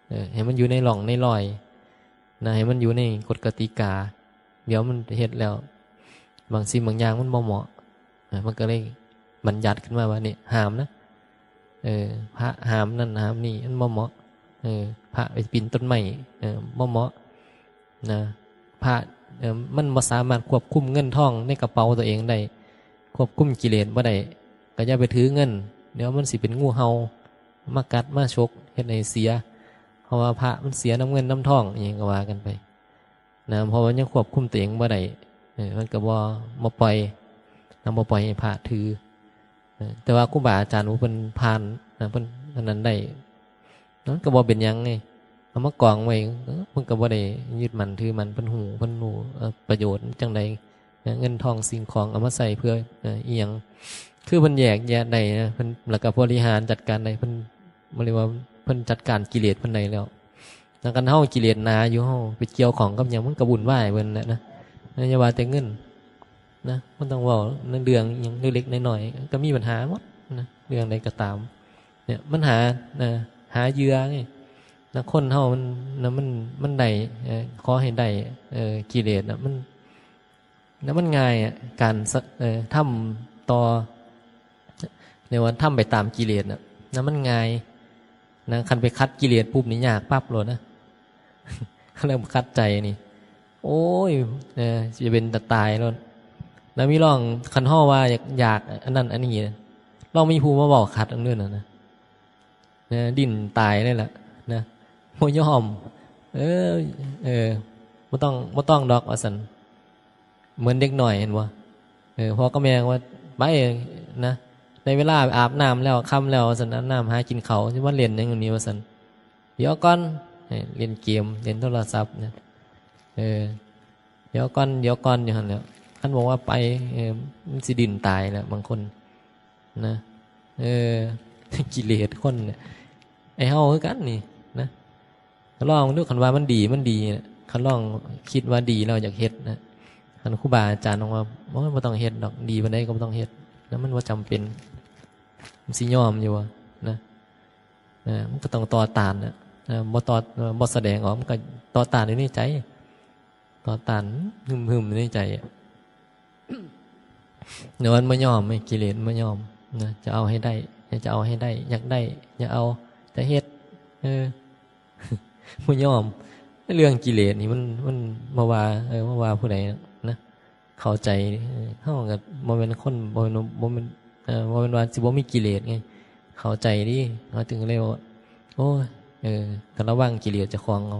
เออ ให้มันอยู่ในร่องในรอย นะ ให้มันอยู่ในกฎกติกา เดี๋ยวมันเฮ็ดแล้ว บางสิ่งบางอย่างมันบ่เหมาะ นะ มันก็เลยบัญญัติขึ้นมาว่า นี่ ห้ามนะ เออ พระห้ามนั่นห้ามนี่ มันบ่เหมาะ เออ พระไปปีนต้นไม้ เออ บ่เหมาะ นะ พระ เออ มันบ่สามารถควบคุมเงินทองในกระเป๋าตัวเองได้ ควบคุมกิเลสบ่ได้ ก็อย่าไปถือเงิน เดี๋ยวมันสิเป็นงูเห่า มากัดมาฉก เฮ็ดให้เสีย เพราะว่าพระมันเสียนำเงินนำทอง อิหยังก็ว่ากันไป นะ เพราะมันยังควบคุมตัวเองบ่ได้ เออ มันก็บ่ บ่ปล่อย นะ บ่ปล่อยให้พระถือ เออ แต่ว่าครูบาอาจารย์ผู้เพิ่นผ่าน นะ เพิ่นอันนั้นได้ มันก็บ่เป็นหยังไง เอามากองไว้ เออ เพิ่นก็บ่ได้ยึดมั่นถือมั่น เพิ่นฮู้ เพิ่นฮู้ เอ่อ ประโยชน์จั่งใด เอ่อ เงินทองสิ่งของเอามาใช้เพื่อ เอ่อ อิหยัง คือเพิ่นแยกแยะได้นะ เพิ่น แล้วก็บริหารจัดการได้ เพิ่น บ่เรียกว่าเพิ่นจัดการกิเลสเพิ่นได้แล้ว แล้วกันเฮากิเลสหนาอยู่ เฮาไปเกี่ยวข้องกับหยังมันก็วุ่นวายเบิ่นแหละนะ อย่าว่าแต่เงินนะ มันต้องเว้าในเรื่องหยังเล็กๆน้อยๆก็มีปัญหาหมดนะ เรื่องใดก็ตาม เนี่ยมันหานะ หาเหยื่อไงนะ คนเฮามันนะ มันมันได้เอ่อขอให้ได้เอ่อกิเลสนะ มันนะ มันง่ายอ่ะ การสะเอ่อทำต่อ เรียกว่าทำไปตามกิเลสนะ นะมันง่ายนะ คันไปขัดกิเลสปุ๊บนี่ยากปั๊บเลยนะ เริ่มขัดใจนี่ โอ้ยเออจะเป็นตาตายแล้วนะ มีลอง คันเฮาว่าอยากอยากอันนั้นอันนี้นะ ลองมีผู้มาบอกขัดอันนั้นนะนะ ดิ้นตายเลยล่ะนะ บ่ยอม เออ เออ บ่ต้อง บ่ต้องดอกว่าซั่น เหมือนเด็กน้อยเห็นบ่ เออ พ่อกับแม่ว่าไปนะ ในเวลาอาบน้ำแล้ว ค่ำแล้วว่าซั่น อาบน้ำหากินข้าว สิมาเล่นหยังอยู่นี่ว่าซั่น เดี๋ยวก่อน เออ เล่นเกม เล่นโทรศัพท์นะ เออ เดี๋ยวก่อน เดี๋ยวก่อนอยู่หั่นแหล้ว คันบอกว่าไป เออ มันสิดิ้นตายแหละบางคนนะ เออ กิเลสคนเนี่ย ไอ้เฮาคือกันนี่นะ ลองดู คันว่ามันดี มันดีนะ คันลองคิดว่าดี เราอยากเฮ็ดนะ คันครูบาอาจารย์บอกว่า โอ้ย บ่ต้องเฮ็ดดอก ดีปานใดก็บ่ต้องเฮ็ด แล้วมันบ่จำเป็น มันสิยอมอยู่วะนะ นะ มันก็ต้องต่อต้านนะ นะ บ่ต่อ บ่แสดงออก มันก็ต่อต้านอยู่ในใจ ต่อต้าน หึมๆอยู่ในใจอะ เดี๋ยวมันบ่ยอม ไอ้กิเลสมันบ่ยอมนะ จะเอาให้ได้ จะเอาให้ได้ อยากได้ อยากเอา จะเฮ็ด เออ บ่ยอม เรื่องกิเลสนี่มัน มันบ่ว่า เออ บ่ว่าผู้ใดนะ เข้าใจ เออ เฮาก็บ่แม่นคน บ่แม่น บ่แม่น เอ่อ บ่แม่นว่าสิบ่มีกิเลสไง เข้าใจเด้ เฮาถึงเลยว่า โอ้ย เออ ก็ระวังกิเลสเจ้าของเอา